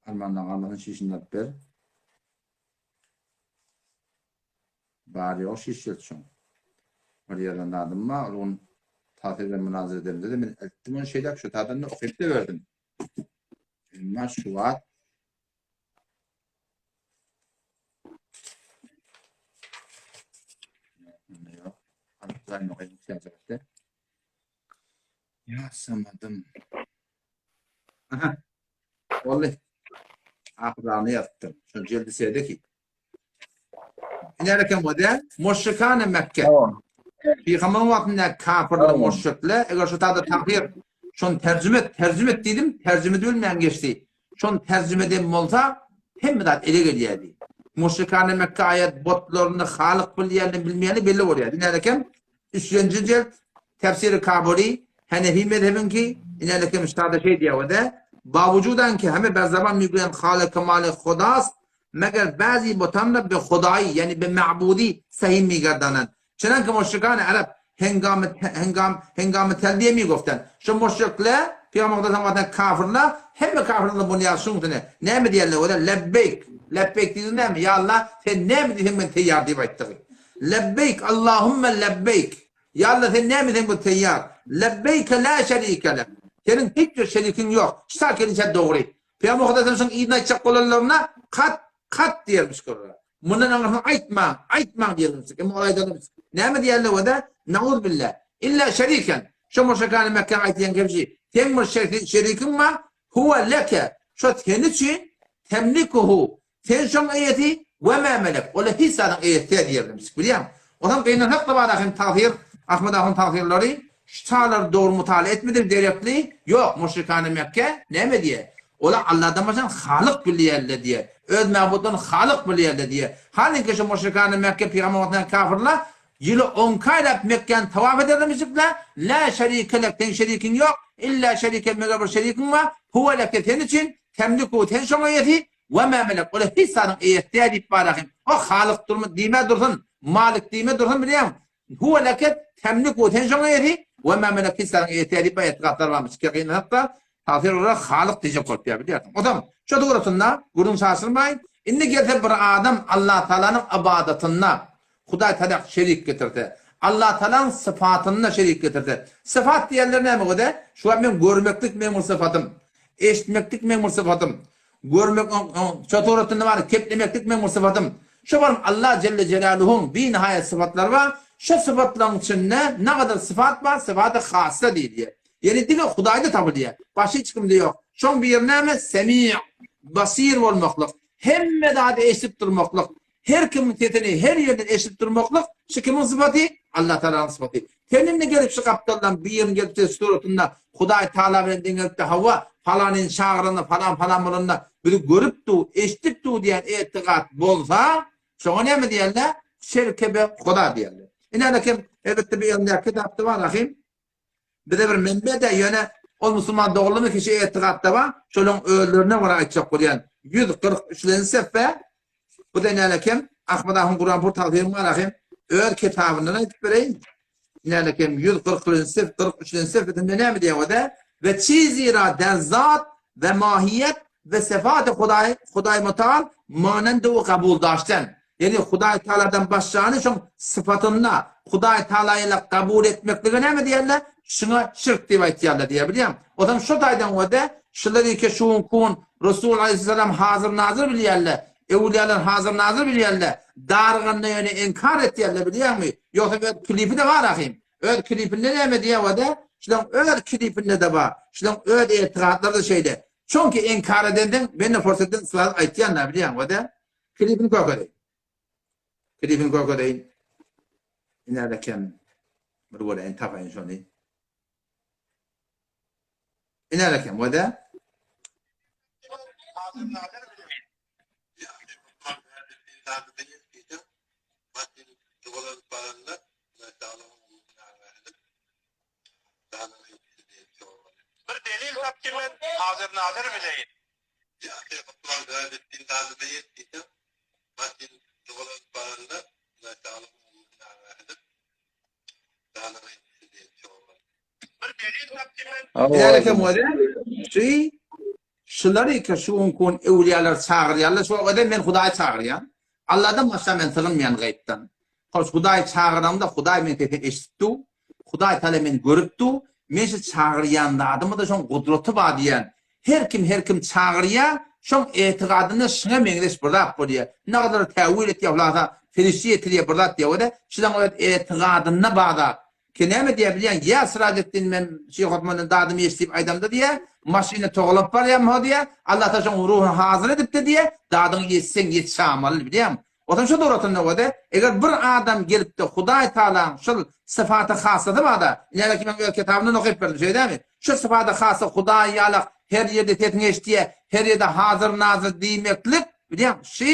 Armandan galmasyn şişini alyp ber. Bar ýok şiş şoň. Bir ýerden zadym bar, ol gün Tahyr bilen münazara edemde-de men eltdim ony şeýläk şu taýdan-da okyp-da berdim. Emma şu wagt Ýasamadym. Aha. Boldy. Ahyrlaryny ýazypdyr. Şol jeldi sede ki. Iner eken bu däl. Muşrikane Mekke. Pygamber wagtynda kafirler muşrikler, eger şu taýda Tahyr şony terjime et, terjime et diýdim, terjime edilmän geçdi. Şony terjime eden bolsa, hemme zat ele gelýärdi. Muşrikane Mekke aýat botlaryny halyk bilýänini bilmeýäni belli bolýar. Iner eken üçünji jelt Tefsiri Kabuli Hanefi mezhebiňki iner eken şu taýda şeý diýýär we Bavujudan ki heme berzaban miguen halyk malik hudast Meger bäzi butanra bi hudaýy, ýagny bi ma'budy sehim migerdanan. Çynanki muşrikany arap hengamy hengam hengamy telbiýe migoftan. Şu muşrikler, Pygamber Hudaýyň wagtynda kafirler, hemme kafirler muny ýaly şuň üstüne näme diýerler olar? Lebbeýk. Lebbeýk diýdigi näme? Ýa Allah, sen näme diýseň men teýýar diýip aýtdygy. Lebbeýk, Allahumma lebbeýk. Ýa Allah, sen näme diýseň biz teýýar. Lebbeýke la şerike lek. Seniň hiç bir şerikiň ýok. Şu sakinçe dogry. Pygamber Hudaýdan şoň yzyny aýtjak bolanlarynda kat, kat diýermiş görä. Mundan aňyrsyny aýtmaň, aýtmaň diýermiş. Emma ol aýdanymyz. Näme diýerler o-da? Nauzbillah. Illa şeriken. Şo muşrikany Mekgäň aýtýan kemşi. Seň bir şerikiň bar, huwe leke. Şo seni üçin temlikuhu. Sen şoň eýesi we ma melek. Ol hiç zadyň eýesi däl diýerlermiş. Bilýäňmi? Onsoň gynansak-da bar ahim tagsyr, Ahmet ahun tagsyrlary şu çaglary dogry mutala etmedik derekli ýok muşrikany Mekge näme diýýär? Olar Alladan başga halyk bilýärler diýýär. Öz mabutlaryny halyk bilýärler diýýär. Halyňki şu muşrikany Mekge pygamber wagtyndaky kafyrlar ýyly onki aýlap Mekgäni tawaf ederlermişikler, la şerike lek seň şerikiň ýok, illa şeriken meger bir şerikiň bar, huwe leke sen üçin, temliku sen şoň eýesi, We ma melek, ola hiç zadyň eýesi däl diýip barahym. O halyk durmy diýmä dursun, malik diýme dursun bilýäňmi? Huwe leke temliku sen şoň eýesi, we ma melek hiç zadyň eýesi däl diýip aýat gatlar barmyş. Gynansak-da, tagsyr olara halyk diýjek bolup ýa bilýärsiň. Onsoň şo dogrusynda gürrüň çaşyrmaýyn. Indi gelse bir adam Allataalanyň ybadatynda Hudaý Tagala şerik getirse, Allataalanyň sypatynda şerik getirse. Sypat diýenleri näme göze? Şu wagt men görmeklik meň bir sypatym. Eşitmeklik meň bir sypatym. Görmek şo suratynda bar, keplemeklik meň bir sypatym. Şo baryp Allah Jelle Jelaluhuň binihaýat sypatlary bar. Şo sypatlaryň içinde nagadar sypat bar, sypaty hassa diýilýär. Ýagny diňe Hudaýda tapylýar. Başga hiç kimde ýok. Şoň biri näme? Semi. Basir bolmaklyk, hemme zady eşidip durmaklyk, her kimiň sesini her ýerden eşidip durmaklyk şu kimiň sypaty? Allah Tagalanyň sypaty. Sen indi gelip şu gapdaldan birini gelip ses suratynda Hudaý Tagala bilen deňelip-de hawa, falanyny çagyranda falan falan bolanda bizi görüp dur, eşidip dur diýen etigat bolsa, şoňa näme diýerler? Şerke be Huda diýerler. Ine alekem elbetde bir elindäki kitapda bar ahim. Bize bir menbe-de ýöne ol musulman dogrulymy kişi etigatda bar, şolaň özlerine görä aýtjak bolýan. 143-nji seffe bu da nälekem Ahmad ahun Kur'an pur tagsyryň bar ahim öz kitabyndan aýdyp bereýin. Nälekem 140-njy sef 43-nji sefesinde näme diýýär o-da? Ve çizira der zat ve mahiyet ve sefat Hudaý Hudaý mutal manendu kabul daşten. Ýagny Hudaý Tagaladan başgany şoň sypatynda Hudaý Tagala ile kabul etmeklige näme diýerler? Şuňa şirk diýip aýtýarlar diýýär bilýäňmi? Ozam şo taýdan görde şular ýeke şuň kun Resul aleýhissalam hazyr nazyr bilýärler. Öwlüýalar hazyr nazyr bilýärler. Daryganda ýöne inkar etýärler bilýäňmi? Ýogsa öz klipi-de bar ahym. Öz klipinde näme diýýär o-da? Şulaň öz klipinde-de bar. Şulaň öz etigatlary-da şeýle. Çünki inkar edendeň men-de pursatdan istifada aýtýan-da bilýäňmi o-da? Klipini kökedeýin. Klipini kökedeýin. Ine kem bir göreýin tapaýyn şony. Ine kem o da. Bir delil tap ki men hazır nazır bileýin. Şu şulary ki şu gün öwliýalar çagyrýarlar, şu wagtda men Hudaýy çagyrýan. Allahdan başga men sygynmaýan gaýypdan. Hoş Hudaý çagyramda Hudaý meni sesini eşidip dur. Hudaý Taala meni görüp dur. Men şu çagyrýan zadyma-da şoň gudraty bar diýýän. Her kim her kim çagyrýar, şoň etigadynda şuňa meňzeş bir zat bolýar. Nagadyr täwil etýär, hulasa perişde ýetirýär bir zat diýýär we-de şulaň öz etigadynda bar zat. Ki näme diýýär bilýäň, ýa Syrajeddin men Şyh Osmandan dadymy eşit diýip aýdamda diýýär, maşynda togalap barýarmy ho diýýär, Allah Taala şoň ruhuny hazyr edipdi diýýär, dadyňy eşitseň ýetişamaly bilýäňmi. Onsoň şu dogratynda bolsa, eger bir adam gelip-de Hudaý Tagalaň şol sypaty hassasy bar-da, ine ki men öz kitabymdan okyp berdim, şeýle dälmi? Şu sypaty hassa Hudaý ýalak her ýerde sesiňi eşidýär, her ýerde hazyr-nazyr diýmeklik, bilýäň, şy,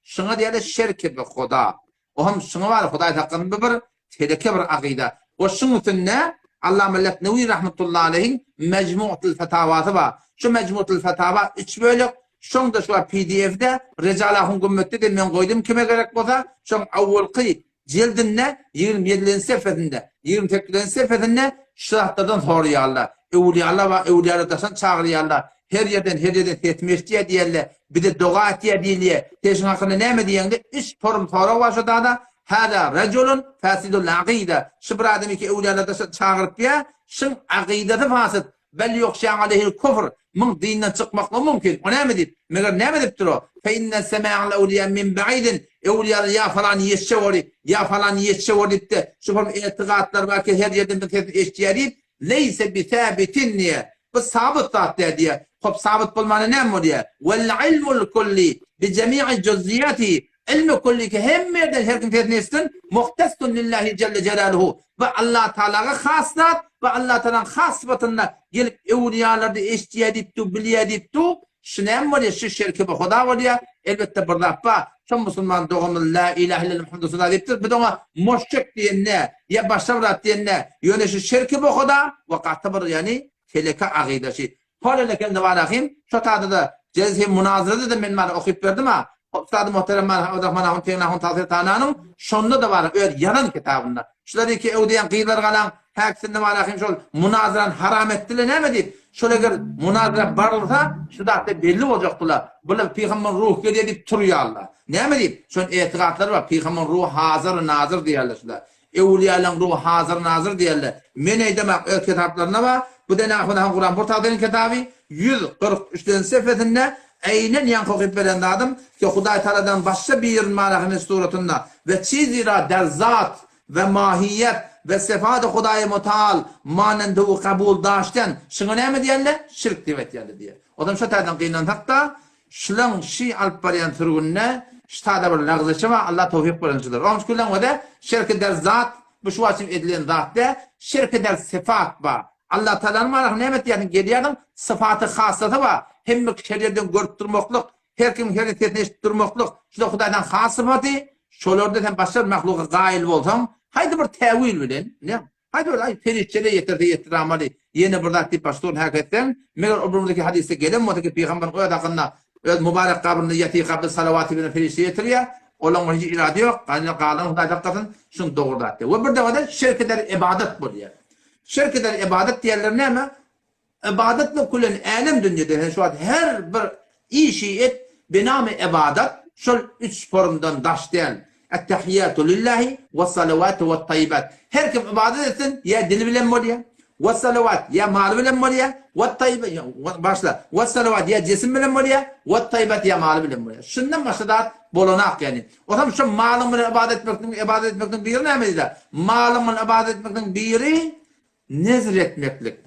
şuňa diýýärler şerki bi Huda. O hem şuňa bar, Hudaý saklasyn bu bir teleke bir akyda. We şuň üstünde Allama Leknewi rahmetullahi aleýhiň Mejmu'atul Fetawasy bar. Şu Mejmu'atul Fetawa üç bölek, Şoňda şu wagt pdf-de Recal ahun gümmetde-de men goýdum kime gerek bolsa, şoň awwalky jildinde 27-nji sefesinde, 28-nji sefesinde şu zatlardan soraýarlar. Öwlüýalar bar, öwlüýalar daşdan çagyrýarlar. Her ýerden, her ýerden sesimi eşidýär diýerler. Bize doga etýär diýilýär. Sen şuň hakynda näme diýýäň diýip, üç forum sorag bar şo dada. Hada rajulun fasidul akyda. Şu bir adam iki öwlüýalar daşdan çagyrypýar. Şuň akydasy fasid. Bel ýokşa aleýhil kufr, muň dinden çykmaklygy mümkin. O näme diýip? Meger näme diýipdir o? Fe inne sema'al ewliýa min ba'idin, öwliýalar ýa falan ýetişe boly, ýa falan ýetişe boly diýip-de, şu hol etigatlar bar ki her ýerden bir sesini eşidýär diýip, leýse bi sabitin diýýär. Bu sabyt zat däl diýýär. Hop sabyt bolmanda näme bolýar? Wel ilmul kulli bi jemi'i juz'iýatihi, Ilmi külli ki hemme ýerden her kim sesini eşitsin, muhtassun lillahi jelle jelaluhu. Bu Allah Tagalaga has zat, bu Allah Tagalanyň has sypatynda gelip öwlüýalarda eşitýär diýip dur, bilýär diýip dur. Şu näme bolýar? Şu şerki bu Huda bolýar. Elbetde bir zat bar. Şo musulman doganymyz la ilahe illallah Muhammed Resulullah diýipdir. Biz oňa muşrik diýende ýa başga bir zat diýende, ýöne şu şerki bu Huda we gaty bir ýagny teleke agydaşy. Hol eleken Rahim, şo tada-da Jelse munazarada-da men mana okyp berdim-a. Ustady muhterem mana Abdurrahman ahun Tegin ahun Tagsyr Tananyň şonda-da bar öz ýazan kitabynda. Şular iki öwdeýän gyzlar galaň häkisinde bar ahim şol munazarany haram etdiler näme diýip. Şol eger munazara barylsa şu zatda belli boljakdylar. Bular pygamber ruh gelýär diýip turýarlar. Näme diýip? Şon etigatlary bar. Pygamber ruhy hazyr nazyr diýýärler şular. Öwlüýalaň ruhy hazyr-nazyr diýerler. Men eýdemak öz kitaplarynda bar. Bu dene Ahmet han Kuranpur Tagdyryň kitaby 143-nji sefesinde eýnen ýaňky okyp beren zadym ki Hudaý Tagaladan başga birin marahymet suratynda we çizira der zat we mahiýet we sefady Hudaýy Mutaal manendewi kabul daşten şuňa näme diýerler? Şirk diýip aýtýarlar diýýär. Ozam şo taýdan gynansak-da. Şulaň şi alyp barýan sürgünde ştada bir lagzyşy bar, Allah towfyk bersin şular. Onuň üçin şulaň özi şirki der zat, bu şu wagt üçin edilen zat däl, şirki der syfat bar. Allah Tagalanyň manasyny näme etýärsiň, gelýärsiň, syfaty hassasy bar, hemme her ýerden görüp durmaklyk, her kimiň her sesini eşidip durmaklyk, şular Hudaýdan has syfaty, şolarda sen başga bir mahluga gaýyl bolsaň, haýsy bir täwil bilen, ne? Haýsy bir aý perişdele ýetirse ýetiramaly, ýene bir zat diýip başga bir häk etseň, meger ol bir hadysda gelen bolsa ki pygamberiň öz hakynda öz mübarek gabrynda ýatyka bir salawaty bilen perişde ýetirýär, olaň bir hiç irady ýok, gaýyna galan Hudaý saklasyn, şuny dogry zat diýýär. We bir dewada şirk eder ybadat bolýar. Şirk eder ybadat diýenleri näme? Ybadat bilen külen älem dünýede sen şu wagt her bir işi et benamy ybadat şol üç forumdan daş däl. Ettehiýatu lillahi wessalawatu wettaýibat. Her kim ybadat etsin ýa dili bilen bolýa, wessalawat ýa maly bilen bolýa, wettaýibat başla, wessalawat ýa jisim bilen bolýa, wettaýibat ýa maly bilen bolýa. Şundan başga zat bolanak ýagny. Otam şu malyň bilen ybadat etmekligiň ybadat etmekligiň biri näme diýilýär? Malyň bilen ybadat etmekligiň biri Nezr etmeklik,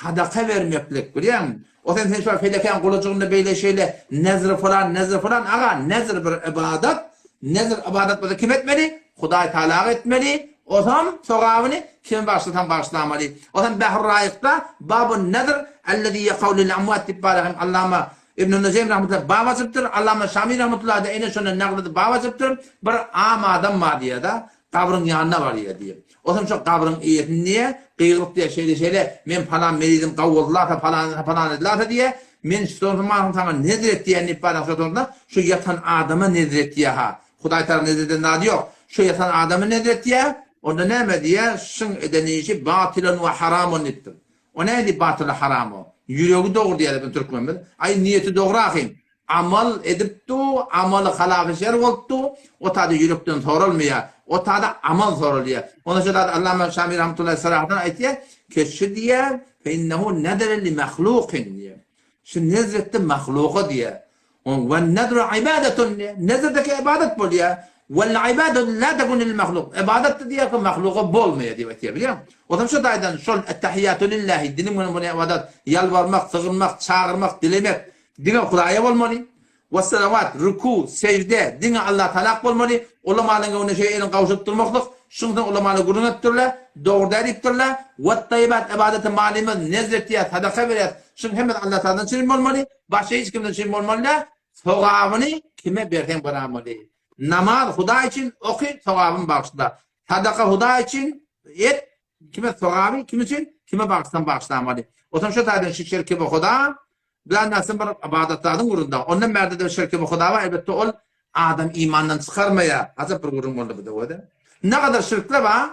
sadaka bermeklik, bilýäňmi? O sen sen şu felekäň gulajygynda beýle şeýle nezr falan, nezr falan, aga, nezr bir ybadat, nezr ybadat bolsa kim etmeli? Hudaý Tagalaga etmeli, osam sogabyny kime bagyşlasaň bagyşlamaly. Osam Behr Raýykda Babun nezr ellezî ýekau lil amwat diýip bar hem Allama Ibn Nujeým rahmetullah bap açypdyr, Allama Şami rahmetullah da ene şondan nagl edip bap açypdyr, bir am adam bar diýýär-de, Gabryň ýanyna barýar diýip. Otam şo gabryň eýesini diýýär, gygyryp diýýär, şeýle-şeýle, men palan merizim gawuldylasa, palan palan edilasa diýýär, men şondan saňa nezr etýän diýip barýan şo sonda şu ýatan adama nezr etýär-ha. Hudaý tagala nezr eden zady ýok. Şu ýatan adama nezr etýär, onda näme diýýär, şyň eden işi batylun we haramun diýipdir. O nädip batyly haram o? Ýüregi dogry diýýär biziň türkmenimiz. Aý niýeti dogry ahym. Amal edip du, amaly halafy şer bolup du, o tada ýürekden soralmaýar. O tada amal soralýar. Onda şu zat Allama Şami rahmetullahi sarahadan aýtýar, ke şu diýýär, fe innehu nedere li mahlukin diýýär. Şu nezretdi mahluka diýýär. We nedru ibadetun diýýär. Nezrdeki ibadat bolýar. Wal ibadatu la tekun lil mahluk. Ibadat diýýär ki mahluka bolmaýar diýip aýtýar, bilýäňmi? Onsoň şu taýdan şol ettehiýatu lillahi diliň bilen bolýan ibadat, ýalbarmak, sygynmak, çagyrmak, dilemek, Diňe Hudaýa bolmaly. Wessalawat, rüku, sejde diňe Allah Talak bolmaly. Ulamalaryň öňünde şeýle elini gowşuryp durmaklyk, şuňdan ulamalar gürrüň edipdirler, dogry däl diýipdirler. Wettaýybat ybadaty malymyz nezr etýäs, sadaka berýäs, şuň hemmesi Allah Taladan çyn bolmaly, başga hiç kimden çyn bolmaly däl. Sogabyny kime berseň beramaly. Namaz Hudaý üçin oky, sogabyny bagyşla. Sadaka Hudaý üçin et, Kime sogaby, kim üçin, kime bagyşlasaň bagyşlamaly. Otam şu taýdan şu şirki we Huda bilen näsin bir ybadatlaryň ugrunda. Ondan bärde de şirki we Huda bar, elbetde ol adam imandan çykarmaýar. Ajap bir gürrüň boldy bu döwürde. Ne kadar şirkler bar,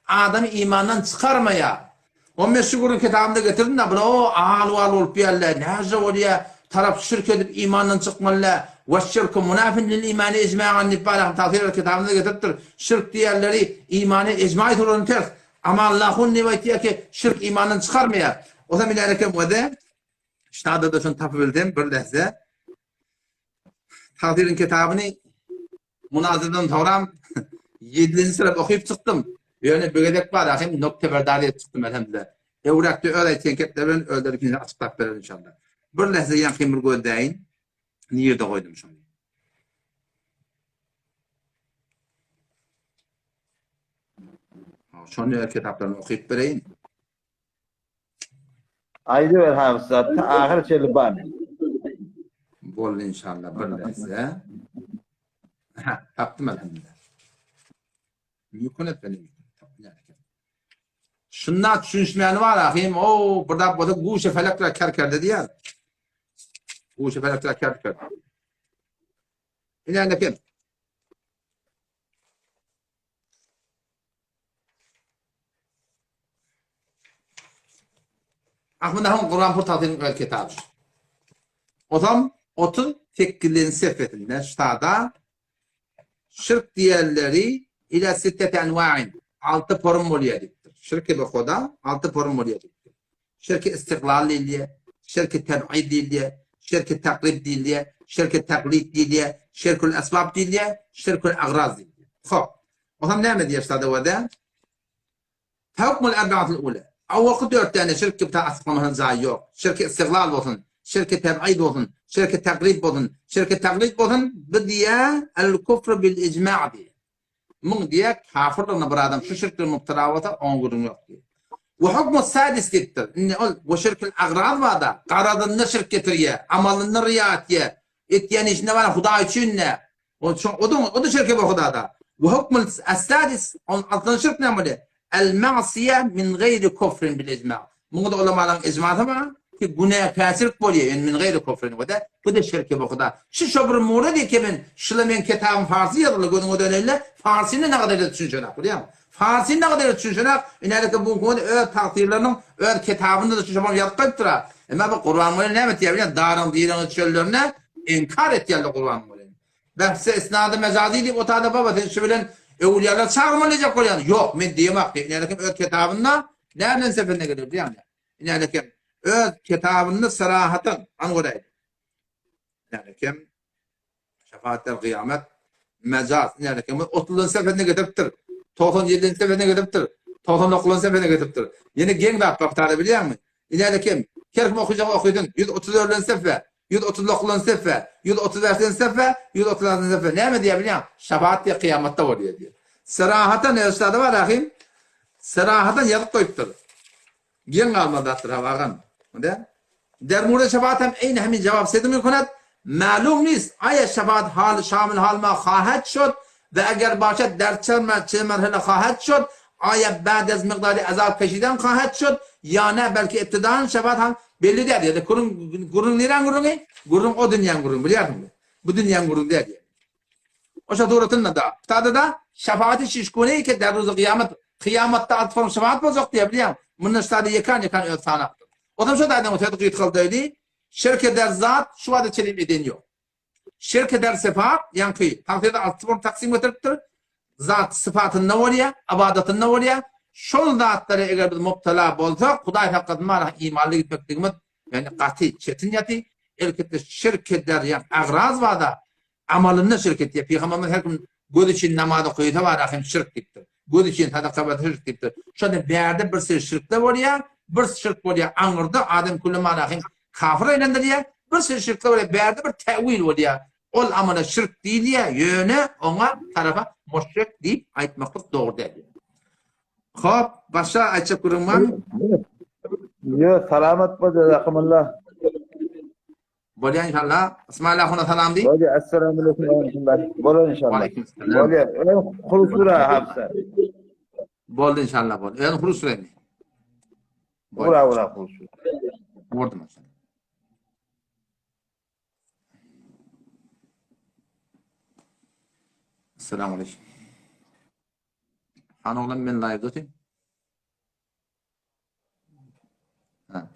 adamy imandan çykarmaýar. O men şu gürrüň kitabymda getirdim da, bular o al-wal bolup ýerler, näce bolýar, tarap şirk edip imandan çykmaly, we şirku munafin lil imani ijma'an diýip bar, tafsir kitabynda getiripdir. Şirk diýenleri imany ejmaý surany ters. Amallahun diýip aýtýar ki, şirk imandan çykarmaýar. Ozam bilen eken wede ştada-da şony tapyp bilsem bir lehze. Tafsiriň kitabyny Munazyrdan soram ýedinji syrap okyp çykdym. Ýöne bir gezek bar ahim nokte berdar edip çykdym elhamdülillah. Öwräkde öz aýtýan gepleri bilen özleri ikinji açyklap berer inşallah. Bir lehze ýaňky bir gözläýin. Nirde goýdum şony? Şony öz kitaplaryny okyp bereýin. Aýdyber hafyzat, ta ahyr çenli bar. Boldy inşallah bir lehze. Ha, tapdym elhamdülillah. Mümkin etmeli. Şunda düşünişmäni bar ahim, o bir zat bolsa guşa felekler kerkerde diýer. Guşa felekler kerker. Ine kim? Ahmet Ahun Kur'an Purtatynyň öz kitaby. Osam 38-nji sefesinde ştada Şirk diýenleri ila sitteti enwa'in, alty porum bolýar diýipdir. Şirki bi Huda alty porum bolýar diýipdir. Şirki istiglal diýilýär, şirki teb'id diýilýär, şirki takrib diýilýär, şirki taklid diýilýär, şirkül esbab diýilýär, şirkül agraz diýilýär. Hop. Onam näme diýýär ştada wada? Hukmul erbaatul ula. Awalky dört däne şirk gibi ta açyklamasyna jaý ýok. Şirki istiglal bolsun, şirki teb'id bolsun, Şirki taklid bolsun. Şirki taklid bolsun, bu diýä el kufr bil ijma diýä. Muň diýä kafirligine bir adam şu şirkden mubtala bolsa, oňa gürrüň ýok diýä. We hukmu sadis diýipdir. Indi ol we şirkil agraz barda, garazynda şirk getirýä, amalynda riýa etýä, etýän işinde bar Hudaý üçin dä. O şo o da o da şirke bu Hudada. We hukmul as-sadis on altynjy şirk näme bolýar? El ma'siýe min gaýri kufrin bil ijma. Muňa da ulamalaryň ijmasy bar ki günäkärçilik bolýar, ýöne min gaýri kufrin we de bu da şirke bu Huda. Şu şo bir murad eke men şula men kitabym farsy ýazyldy gözüňe döneýin-le farsyny nagada edip düşünşenak bilýäňmi? Farsyny nagada edip düşünşenak inäleke bu gün öz tagsyýrlarynyň öz kitabynda da şu şo ýazyp goýupdyr-a. Emma bu Gurbanguly näme etýär bilýäňmi? Daryň direňi çöllerine inkar etýärler Gurbangulyny. Behse isnady mejazi diýip otada baba sen şu bilen öwülýalar çagyrmaly diýjek bolýan. Ýok, men diýemak diýip. Inälekem öz kitabynda näden seferne gelir diýýän. Inälekem öz kitabynda sarahatyn an göräý. Inälekem şefaatler gyýamet mejaz inälekem 30 seferne getiripdir. 97 seferne getiripdir. 99 seferne getiripdir. Ýene geň zat bar tada bilýäňmi? Inälekem her kim okujak okydyn 134 sefe 139 sefe, 135 sefe, 136 sefe. Näme diýýär bilýäň? Şabat diýýär, kyýamatda bolýar diýýär. Serahatan ýazyşlarda bar ahim. Serahatan ýazyp goýupdyr. Geň galmaly zatdyr ha wagan. Inde Der murda şabat hem eýni hemin jawab sedim mümkinat. Malum nist aýa şabat hal şamil hal ma hahat şod ve eger başat der çe merhele hahat şod aýa ba'd az miqdari azab keşiden hahat şod ýa ne belki ibtidan şefaat ham belli däl ýa-da gürrüň gürrüň niräň gürrüňi? Gürrüň o dünýäň gürrüňi bilýärsiňmi? Bu dünýäň gürrüňi däl ýa. Oşa suratynda da, kitabda da şefaati şişgune ki der ruzy kyýamat kyýamatda alt form şefaat boljak diýýär bilýäň. Mundan ştada ýekan ýekan öz sanapdyr. Otam şo taýdan sözi gysgaldayly. Şirk eder zat şu wagta çenli eden ýok. Şirk eder sypat, ýaňky tagsyda alty bolup taksym getiripdir. Zat sypatynda bolýar, ybadatynda bolýar. Şol zatlara eger biz mubtala bolsak, Hudaý saklasyn mana imanly gitmekligimiz ýagny gaty çetin ýaty. Elbetde şirk eder, ýagny agraz barda amalynda şirk etýär. Pygamberimiz her kim göz üçin namaz okaýsa bar hem şirk diýipdir. Göz üçin sadaka berse şirk diýipdir. Şonda bärde bir seri şirkler bolýar, bir şirk bolýar aňyrda adam külli mana hem kafir aýlandyrýar, bir seri şirkler bolýar bärde bir täwil bolýar. Ol amala şirk diýilýär, ýöne oňa tarapa muşrik diýip aýtmaklyk dogry däl. Hop, başga aýtjak gürrüň barmy? Ýok, salamat bol jazakumullah. Bolýar inşallah. Ismail ahuna salam diý. Bolýar, assalamu alaykum we rahmetullah. Bolar inşallah. Aleyküm selam. Bolýar. Öň hurusura hapsa. Boldy inşallah boldy. Öň hurusura indi. Ura ura hurusura. Vurdum inşallah. Assalamu alaykum. Han oglan men live otayım. Ha.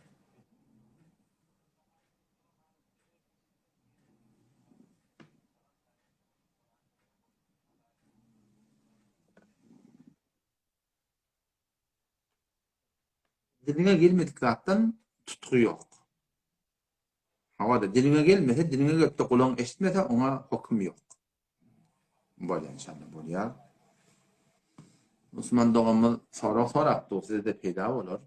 Diliňe gelmedik zatdan tutgy ýok. Hawa-da, diliňe gelmese, diliňe gelip-de gulagyň eşitmese, oňa höküm ýok. Bolýar inşallah, bolýar. Usman doganymyz sorag sorapdy, size-de peýda bolar.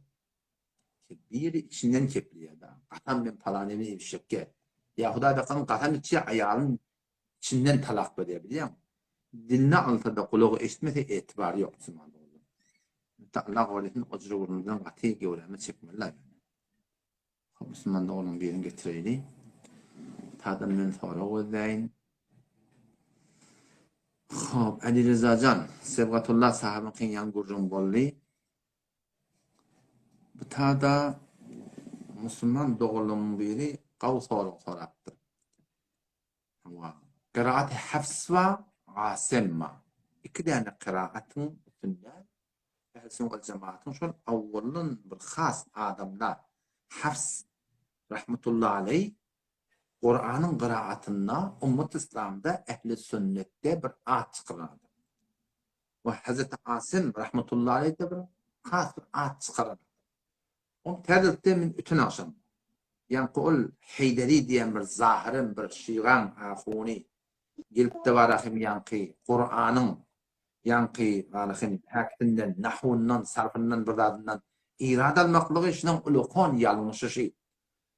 Biri içinden kepleýär-de, Gasam men palanyny eşekge. Ýa Hudaý saklasyn, gasam içýär, aýalyny içinden talak berýär, bilýäňmi? Diline alsa-da, gulagy eşitmese, etibar ýok musulman doganlar. Allah goraýsyn, o jüre gürrüňden gaty göwrämiz çekmeli-la ýöne. Hop musulman doganyň birini getireýli. Tadan men sorag gözläýin. Hop Ali Rızajan, Sebgatullah sahabyň kynýan gürrüň boldy. Bu tada musulman doganlaryň biri gawy sorag sorapdyr. Hawa. Kiraat Hafs we Asim bar. Iki däne kiraatyň üstünde Ähli sünnet wal jemaatyň şol awwaldan bir has adamlar Hafs rahmetullahi aleý Kuranyň gyraatynda ummat yslamda ähli sünnetde bir at çykaran adam. We Hazreti Asim rahmetullahi aleý de bir has bir at çykaran adam. Ol täzelikde men öten agşam ýaňky ol Heýderi diýen bir zahyrym bir şygaň ahuny gelipdi barahym ýaňky Kuranyň ýaňky barahym päksinden, nahwyndan, sarfyndan bir zadyndan irad almaklygy şunuň ulkan ýalňyşyşy.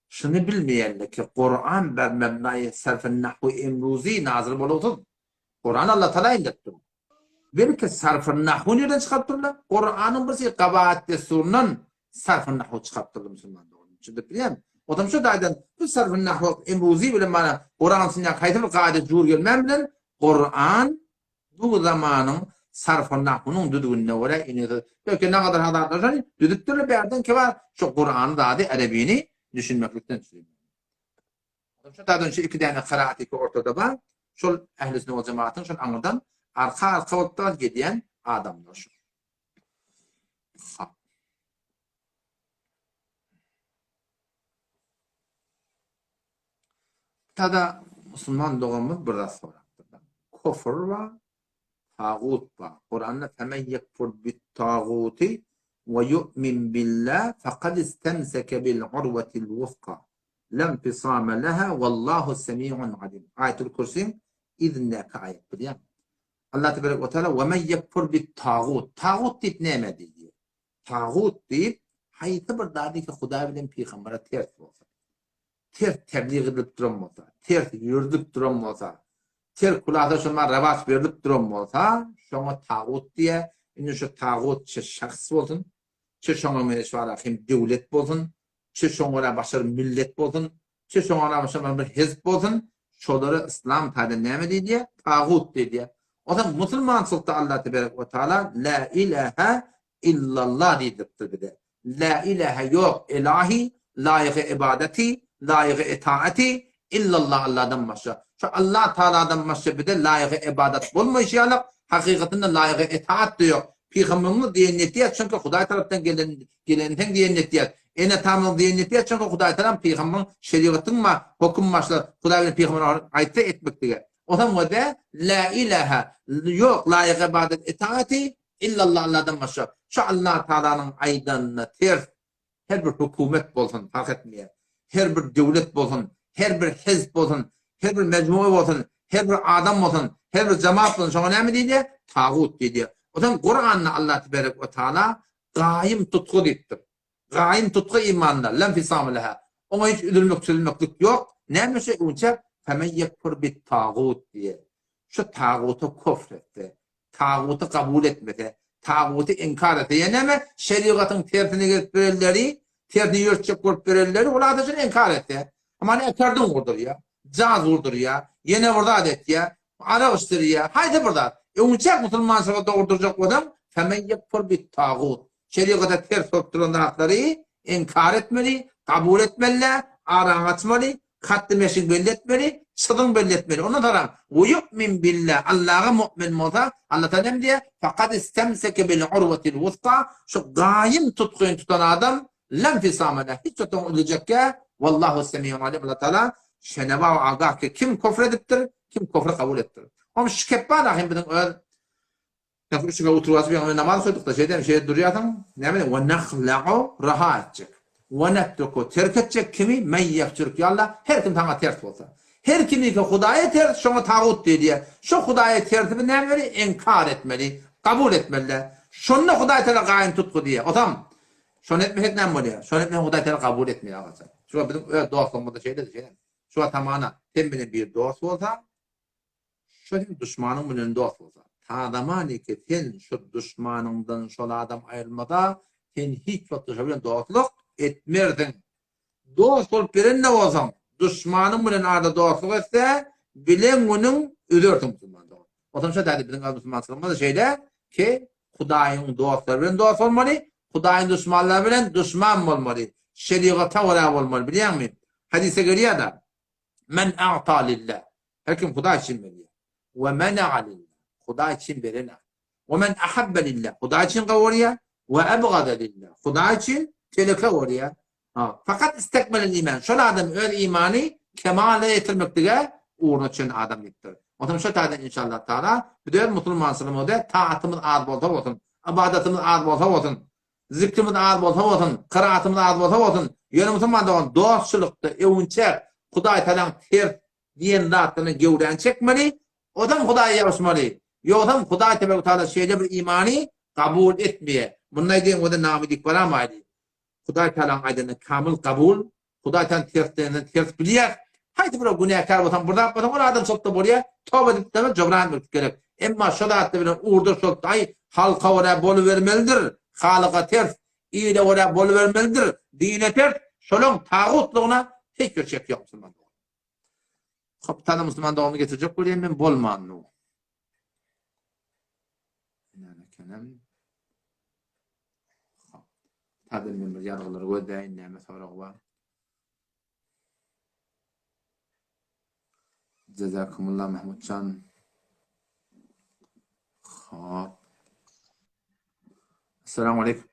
Şuny bilmeýänler ki Kuran ber mebnaýy sarfy nahwy emruzi nazyl bolugsyz. Kuran Allah Taala indiripdir. Belki sarfy nahwy nirden çykarypdyrlar? Kuranyň bir şey gabahat desturyndan sarfy nahwy çykarypdyrlar musulman doganlar. Düşündirip bilýärmi? Otam şu taýdan bu sarfy nahwy emruzi bilen mana Kuran içindäki haýsy bir kaida jur gelmän bilen Kuran Bu zamanyň sarfy-nahwynyň düzgünine görä inisi belki nagadar hazarlar şony düzüpdirler bärden ki bar şu Kurany zady erebini düşünmeklikden çüri. Şu taýdan şu iki däne karaat iki ortada bar. Şol ähli sünnet we jemaatyň şol aňyrdan arka arka bolup da gelýän adamlar şu. Tada musulman doganymyz bir zat sorapdyr. Kofr bar, tagut bar. Kuranda femen yekfur bit-taguti we yu'min billah faqad istemseke bil urwatil wuthqa la infisama laha wallahu semi'un alim. Aýatul Kürsiň yzyndaky aýat bilýäňmi? Allah tebarek we taala we men yekfur bit-tagut. Tagut diýip näme diýýär? Tagut diýip haýsy bir zady ki Hudaý bilen pygambere ters bolsa. Ters tebliğ edilip duran bolsa, ters ýöredilip duran bolsa, terk hulasa şoňa rawaç berlip duran bolsa, şoňa tagut diýýär. Indi şu tagut çe şahs bolsun, çe şoňa meňzeş bara hem döwlet bolsun, çe şoňa görä başga bir millet bolsun, çe şoňa görä başga bir hizb bolsun, şolara yslam taýdan näme diýilýär? Tagut diýilýär. Onsoň musulmançylykda Allah teberek we taala la ilaha illallah diýdiripdir bize. La ilahe ýok elahi, laýygy ybadaty, laýygy etaati, illallah Allahdan başga. Şu Allah Taaladan başga bize laýygy ybadat bolmaýşy ýalak, hakykatynda laýygy etaat-da ýok. Pygamberimiz diýen nesihat çünki Hudaý tarapdan gelen gelenseň diýen nesihat. Ene-atamyzyň diýen nesihat çünki Hudaý tarap pygamberiň şerigatyň ma höküm başla Hudaý bilen pygamber aýtsa etmeklige. Onsoň we la ilahe ýok laýygy ybadat etaati Illallah Allahdan başga. Şu Allah Taalanyň aýdanyna ters her bir hökümet bolsun, parh etmeýär. Her bir döwlet bolsun, her bir hizb bolsun, her bir mejmue bolsun, her bir adam bolsun, her bir jemaat bolsun şoňa näme diýilýär? Tagut diýilýär. Onsoň Kuranda Allah teberek we taala gaýym tutgy diýipdir. Gaýym tutgy imanda, lam fisame leha. Oňa hiç üzülmek çözülmeklik ýok. Näme şu öňçä femen yekfur bit tagut diýýär. Şu taguta kofr etse, taguty kabul etmese, taguty inkar etse, ýa näme, şerigatyň tersine gelip berenleri, tersine ýörtjek bolup berenleri, ol adam şony inkar etse, hamana ekerdin gurdurýar, jaz gurdurýar, ýene bir zat etýär, arak içdirýär, haýsy bir zat. Öňünçäk musulmançylyga dogurdyrjak bolsaň, femen ýekfur bit tagut. Şerigata ters bolup duran zatlary inkar etmeli, kabul etmeli-dä, araňy açmaly, Katdy meşig belli etmeli, çyzyň belli etmeli. Ondan soňra we yu'min billah, Allaha mu'min bolsa, Allah Taala näme diýýär? Faqad istemseke bil urwatil wuthqa, şu gaýym tutgyny tutan adam lam fisama leh, hiç wagt oňa üzüljekkä, wallahu semiun alim, Allah Taala şenewa we agah ki kim kufr edipdir, kim kufry kabul edipdir. Oňa şu kepbar ahim biziň öz Sen üçüňe oturyp asyp ýaňy namaz okaýdykda şeýdem şeýdip durýarsyň, näme we nahla'u raha etjek. We netruku terk etjek kimi men ýefjürk ýa Allah her kim saňa ters bolsa. Her kimiki Hudaýa ters şoňa tagut diýilýär. Şo Hudaýa tersi biz näme etmeli? Inkar etmeli, kabul etmeli-dä. Şonda Hudaý Tagala gaýyn tutgy diýýär. Osam şony etmesek näme bolýar? Şony etmesek Hudaý Tagala kabul etmeýär agaja. Şu wagt biziň öz dostlugymyzda şeýledi şeýle. Şu wagt hamana sen bilen bir dost bolsa, Şo seň duşmanyň bilen dost bolsa. Ta zamaniki sen şo duşmanyňdan şol adam aýrylmasa, sen hiç wagtda şo bilen dostluk etmersiň. Dost bolup beren-de bolsaň, duşmanyň bilen arada dostluk etse, bilen günüň üzersiň musulman dogan. Onsoň şo täze biziň musulmançylygymyzda şeýle ki, Hudaýyň dostlary bilen dost bolmaly, Hudaýyň duşmanlary bilen duşman bolmaly. Şerigata görä bolmaly, bilýäňmi? Hadysda gelýär-de, Men a'ta lillah. Her kim Hudaý üçin berýär. We mena'a lillah. Hudaý üçin beren. We men ahabba lillah. Hudaý üçin gowurýar. We abgada lillah. Hudaý üçin teleke görýär. Ha, fakat istekmeli iman. Şol adam öz imany kemala ýetirmeklige ugruna düşen adam diýipdir. Onsoň şo taýdan inşallah taala biz öz musulmançylygymyzda taatymyz az bolsa bolsun, ybadatymyz az bolsa bolsun, Zikrimiz az bolsa bolsun, kyraatymyz az bolsa bolsun, ýöne musulman dogan dostçulykda öwünçäk Hudaý Tagalaň ters diýen zatlaryna gewräni çekmeli, ozam Hudaýa ýapyşmaly. Ýogsam Hudaý Tebarek Tagala şeýle bir imany kabul etmeýär. Mundaý diýen bolsa name diýip baramaýdy. Hudaý Tagalaň aýdanyny kamyl kabul. Hudaý sen ters diýenden ters bilýär. Haýsy bir günäkär bolsaň, bir zat bolsaň, ol adamçylykda bolýar. Toba edip deme, jobran etmek gerek. Emma şo zatda bilen ugurdaş bolup, aý, halka görä bolubermelidir, halyga ters, ile görä bolubermelidir, dine ters, şolaň tagutlygyna hiç bir şek ýok musulman dogan. Hop, tana musulman dogany getirjek bolýan men bolmandy. Näme ekenem. Hop. Tadan men bir ýazgylary gözläýin, näme sorag bar. Jazakumullah Mahmutjan. Hop. Assalamu aleykum.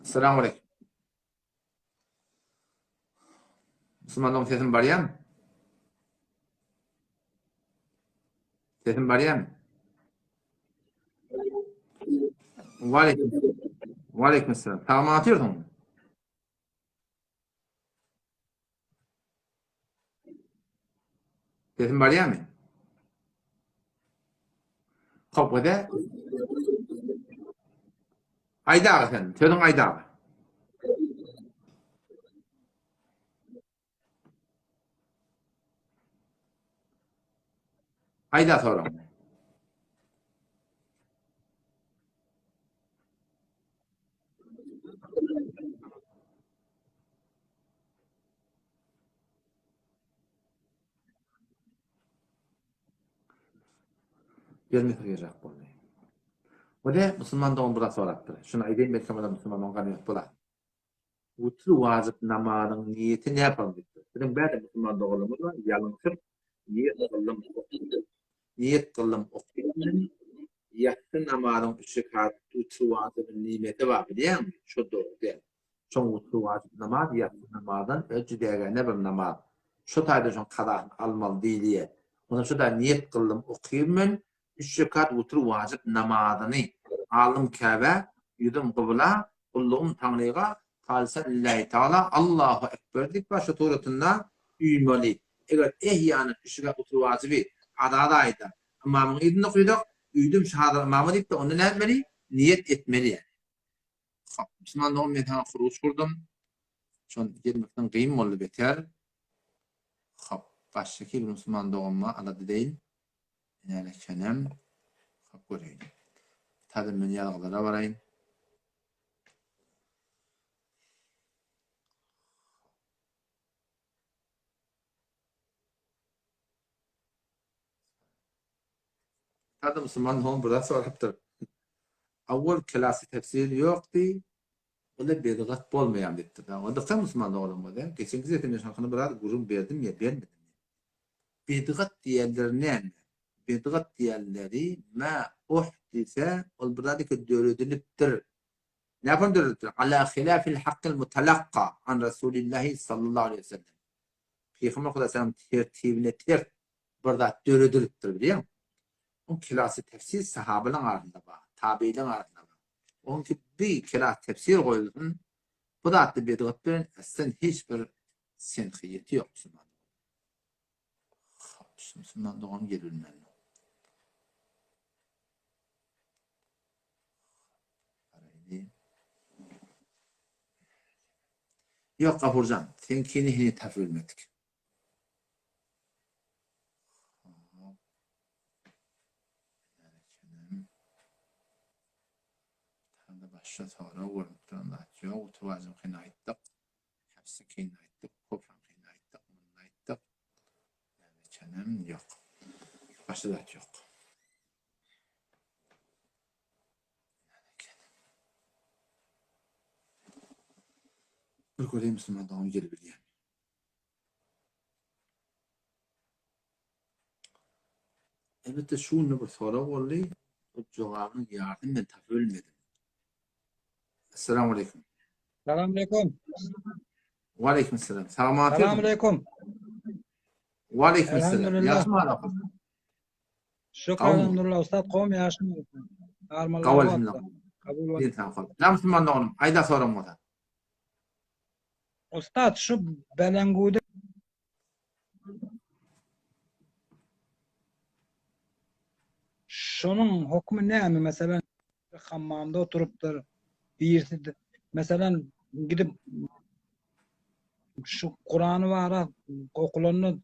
Assalamu aleykum. Musulmanlaryň sesim barýarmy? Sesim barýarmy? Waleýkim. Waleýkim assalam. Sagman otyrsyňmy? Sesim barýarmy? Hop, öde. Aýdaga sen, sözüň aýdaga. Aýda soraň. Gelmese gerek boldy. O de musulman dogan biraz sorapdyr. Şunu aýdaýyn belki musulman dogan ganymat bolar. Witr wajyp namazyň niýeti näpal diýipdir. Biziň bärde musulman doganlarymyz bar, ýalňyşyp niýet kyldym niýet kyldym okadym. Ýassy namazyň üç rekat witr wajybyň niýeti bar bilýäňmi? Şo dogry däl. Şoň witr wajyp namaz ýassy namazdan öz jüdägäne bir namaz. Şo taýda şoň kazasyny almaly diýilýär. Onda şo da niýet kyldym okyryn men üç rekat witr wajyp namazyny. Alnym Käbä, ýüzüm gybla, Gullugym Taňryga halysa lillahi taala Allahu ekber diýip başla suratynda uýmaly. Eger ehýanan üç rekat witr wajyby azat aýda ymamyň yzynda okuysak uýdum şu hazyr ymama diýipde onda näme etmeli? Niýet etmeli ýani. Hop musulman dogan men saňa huruç gurdum. Şon gelmekden gyn boldy beter. Hop başga bir musulman doganma alada deýin. Näme ekenem. Hop göreýin. Taze men ýazgylara baraýyn. Taze musulman hon bir zat sorapdyr. Awwal kelasy tefsir ýokdy. Onda bedgat bolmaýar diýipdir. Onda sen musulman dogalan bolýar. Geçenki zetim men şonuň biraz gürrüň berdim ýa bermedim. Bedgat diýenleri näme? Bedgat diýenleri ma uhdise ol bir zat ki döredilipdir. Näme döredilipdir? Ala hilafil hakkil mutalakka an Rasulillahi sallallahu aleyhi ve sellem. Pygamber Hudaýyň tertibine ters bir zat döredilipdir bilýäňmi? Oň kelasy tefsir sahabalaryň arasynda bar, tabiýleriň arasynda bar. Oňki bir kelas tefsir goýulsyn, bu zatda bedgat bilen aslan hiç bir senhiýeti ýok musulman. Hop, musulman dogan gelbilmän. Ýok Gafurjan, seňkini heniz tapyp bilmedik. Başga sorag görünip duran zat ýok. Utubajyňkyny aýtdyk. Hepsiňkini aýtdyk. Kopamkyny aýtdyk. Muny aýtdyk. Näme ýok. Başga zat ýok. Bir göreyim Müslüman dogum gelip bilýän. Elbetde şu günde bir sorag boldy. O jogabynyň ýarysyny men tapyp bilmedim. Assalamu aleýkum. Salam aleýkum. Wa aleýkum salam. Sagman Salam aleýkum. Wa aleýkum salam. Ýagşy alaka. Şükür elhamdülillah ustad gowmy ýagşymy? Gowy elhamdülillah. Kabul bolsun. Näme musulman doganym? Aýda soragyň bolsa. Ustad şu belenguda şonuň hokmy näme? Meselem hammamda oturypdyr. Birisi meselem gidip şu Kurany bara okulanda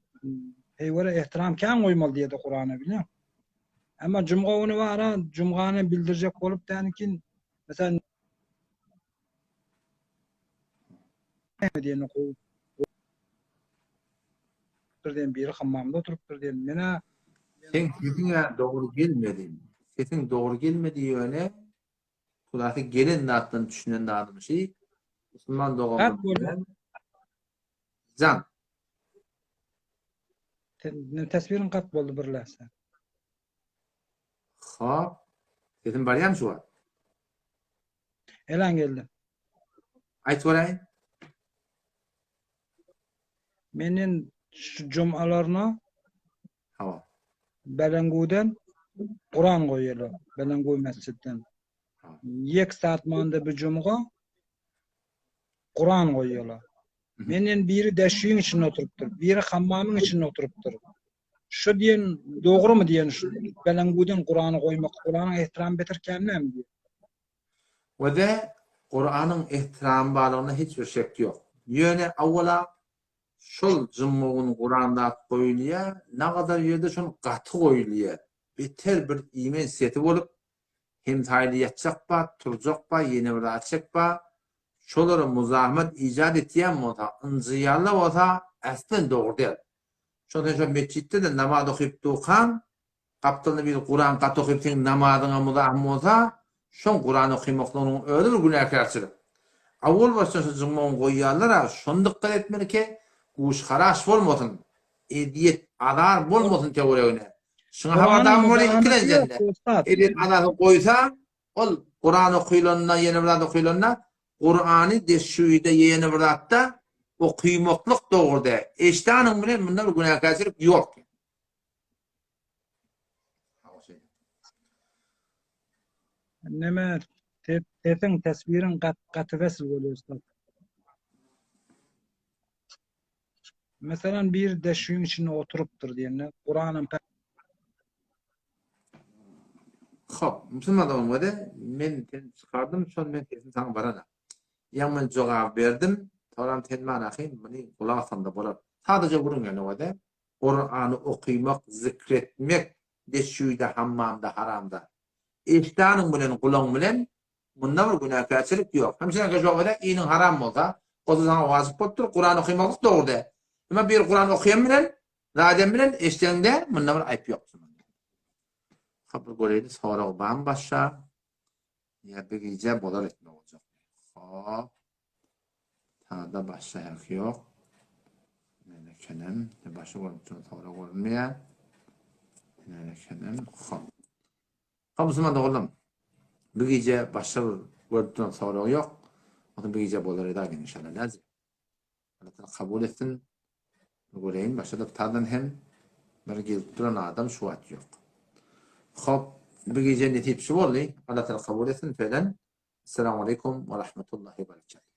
heýwere ehtiram kän goýmaly diýdi Kurana bilýän. Emma jumga güni bara jumgany bildirjek bolup dänikin mesela diýen gowy diýen biri hammamda oturypdyr diýen. Menä Seň sesiň-ä dogry gelmedi. Sesiň dogry gelmedi ýöne Hulasy gelen zatdan düşünen zadym şi, musulman doganlar bilen jan. Teswiriň gat boldy birläse. Hop. Sesim barýamy şu wagt? Elan geldi. Aýt göräýin. Menden şu jumalaryna Hawa. Belenguden Kuran goýýarlar. Belengu mesjitden. Ýek saat manda bir jumga Kuran goýýarlar. Menden biri deşigiň içinde oturypdyr, biri hammamyň içinde oturypdyr. Şu diýen dogrumy diýen şu Belenguden Kurany goýmak, Kuranyň ehtiramy beter känmi diýen. We-de Kuranyň ehtiramy barlygynda hiç bir şek ýok. Ýöne awwala Şol jymmygyny guran zat goýulýa, nagadar ýerde şol gaty goýulýa. Beter bir iýmen sesi bolup, hemsaýly ýatjak ba, turjak ba, ýene bir zat etjek ba, şolara muzahmet ijat etýän bolsa, ynjyýanla bolsa, äslen dogry däl. Şol sen şo metjitde-de namaz okyp durkaň, Gapdalynda biri Kuran gaty okyp seň namazyňa muzahym bolsa, şoň Kuran okymaklygynyň özi bir günäkärçilik. Awwal başdan şu jyňmagyny goýýarlar-a, şony dykgat etmeli ki, guş-haraş bolmasyn, ezýet, azar bolmasyn töweregine. Şuňa habardar bolmaly ikilenjende. Ezýet azarsy goýsa, ol Kuran okylanda, ýene bir zat okylanda, Kurany deşşuýda ýene bir zatda okymaklyk dogry däl. Eşdanyň bilen munda bir günäkärçilik ýok. Neme sesiň teswiriň gaty wesl bolýar ussat. Meselem bir deşigiň içinde oturypdyr diýende Kuranam Hop, musulman dogan wede, men seni çykardym, şol men sesim saňa barana. Ýa men jogap berdim, soram sen maňa ahyn muny gulak asanda bolar. Sadaja gürrüň ýöne wede. Kurany okymak, zikretmek deşşüýde, hammamda, haramda. Eşdanyň bilen, gulaň bilen munda bir günäkärçilik ýok. Hem seňki jogap eder, iniň haram bolsa, o-da saňa wajyp bolup dur, Kuran okymaklyk dogry däl. Emma biri Kuran okaýan bilen, zat bilen eşdeňde munda bir aýp ýok. Hop, bir göreýli, sorag barmy başga? Ýa bir gije bolar etme boljak. Hop. Sada başga hak ýok. Näme ekenem, başy bolup duran sorag görünmeýär. Näme ekenem, hop. Hop, musulman doganlarym. Bu gije başga bir görüp duran sorag ýok. Ondan bu gije bolar edägin inşallah. Näce? Allah Taala kabul etsin. Göreýin başga da tadan hem bir gelip duran adam şu wagt ýok. Hop, bu gije nesip şu boldy. Allah Taala kabul etsin. Felen. Esselamu aleýkum we rahmetullahi we berekatuh.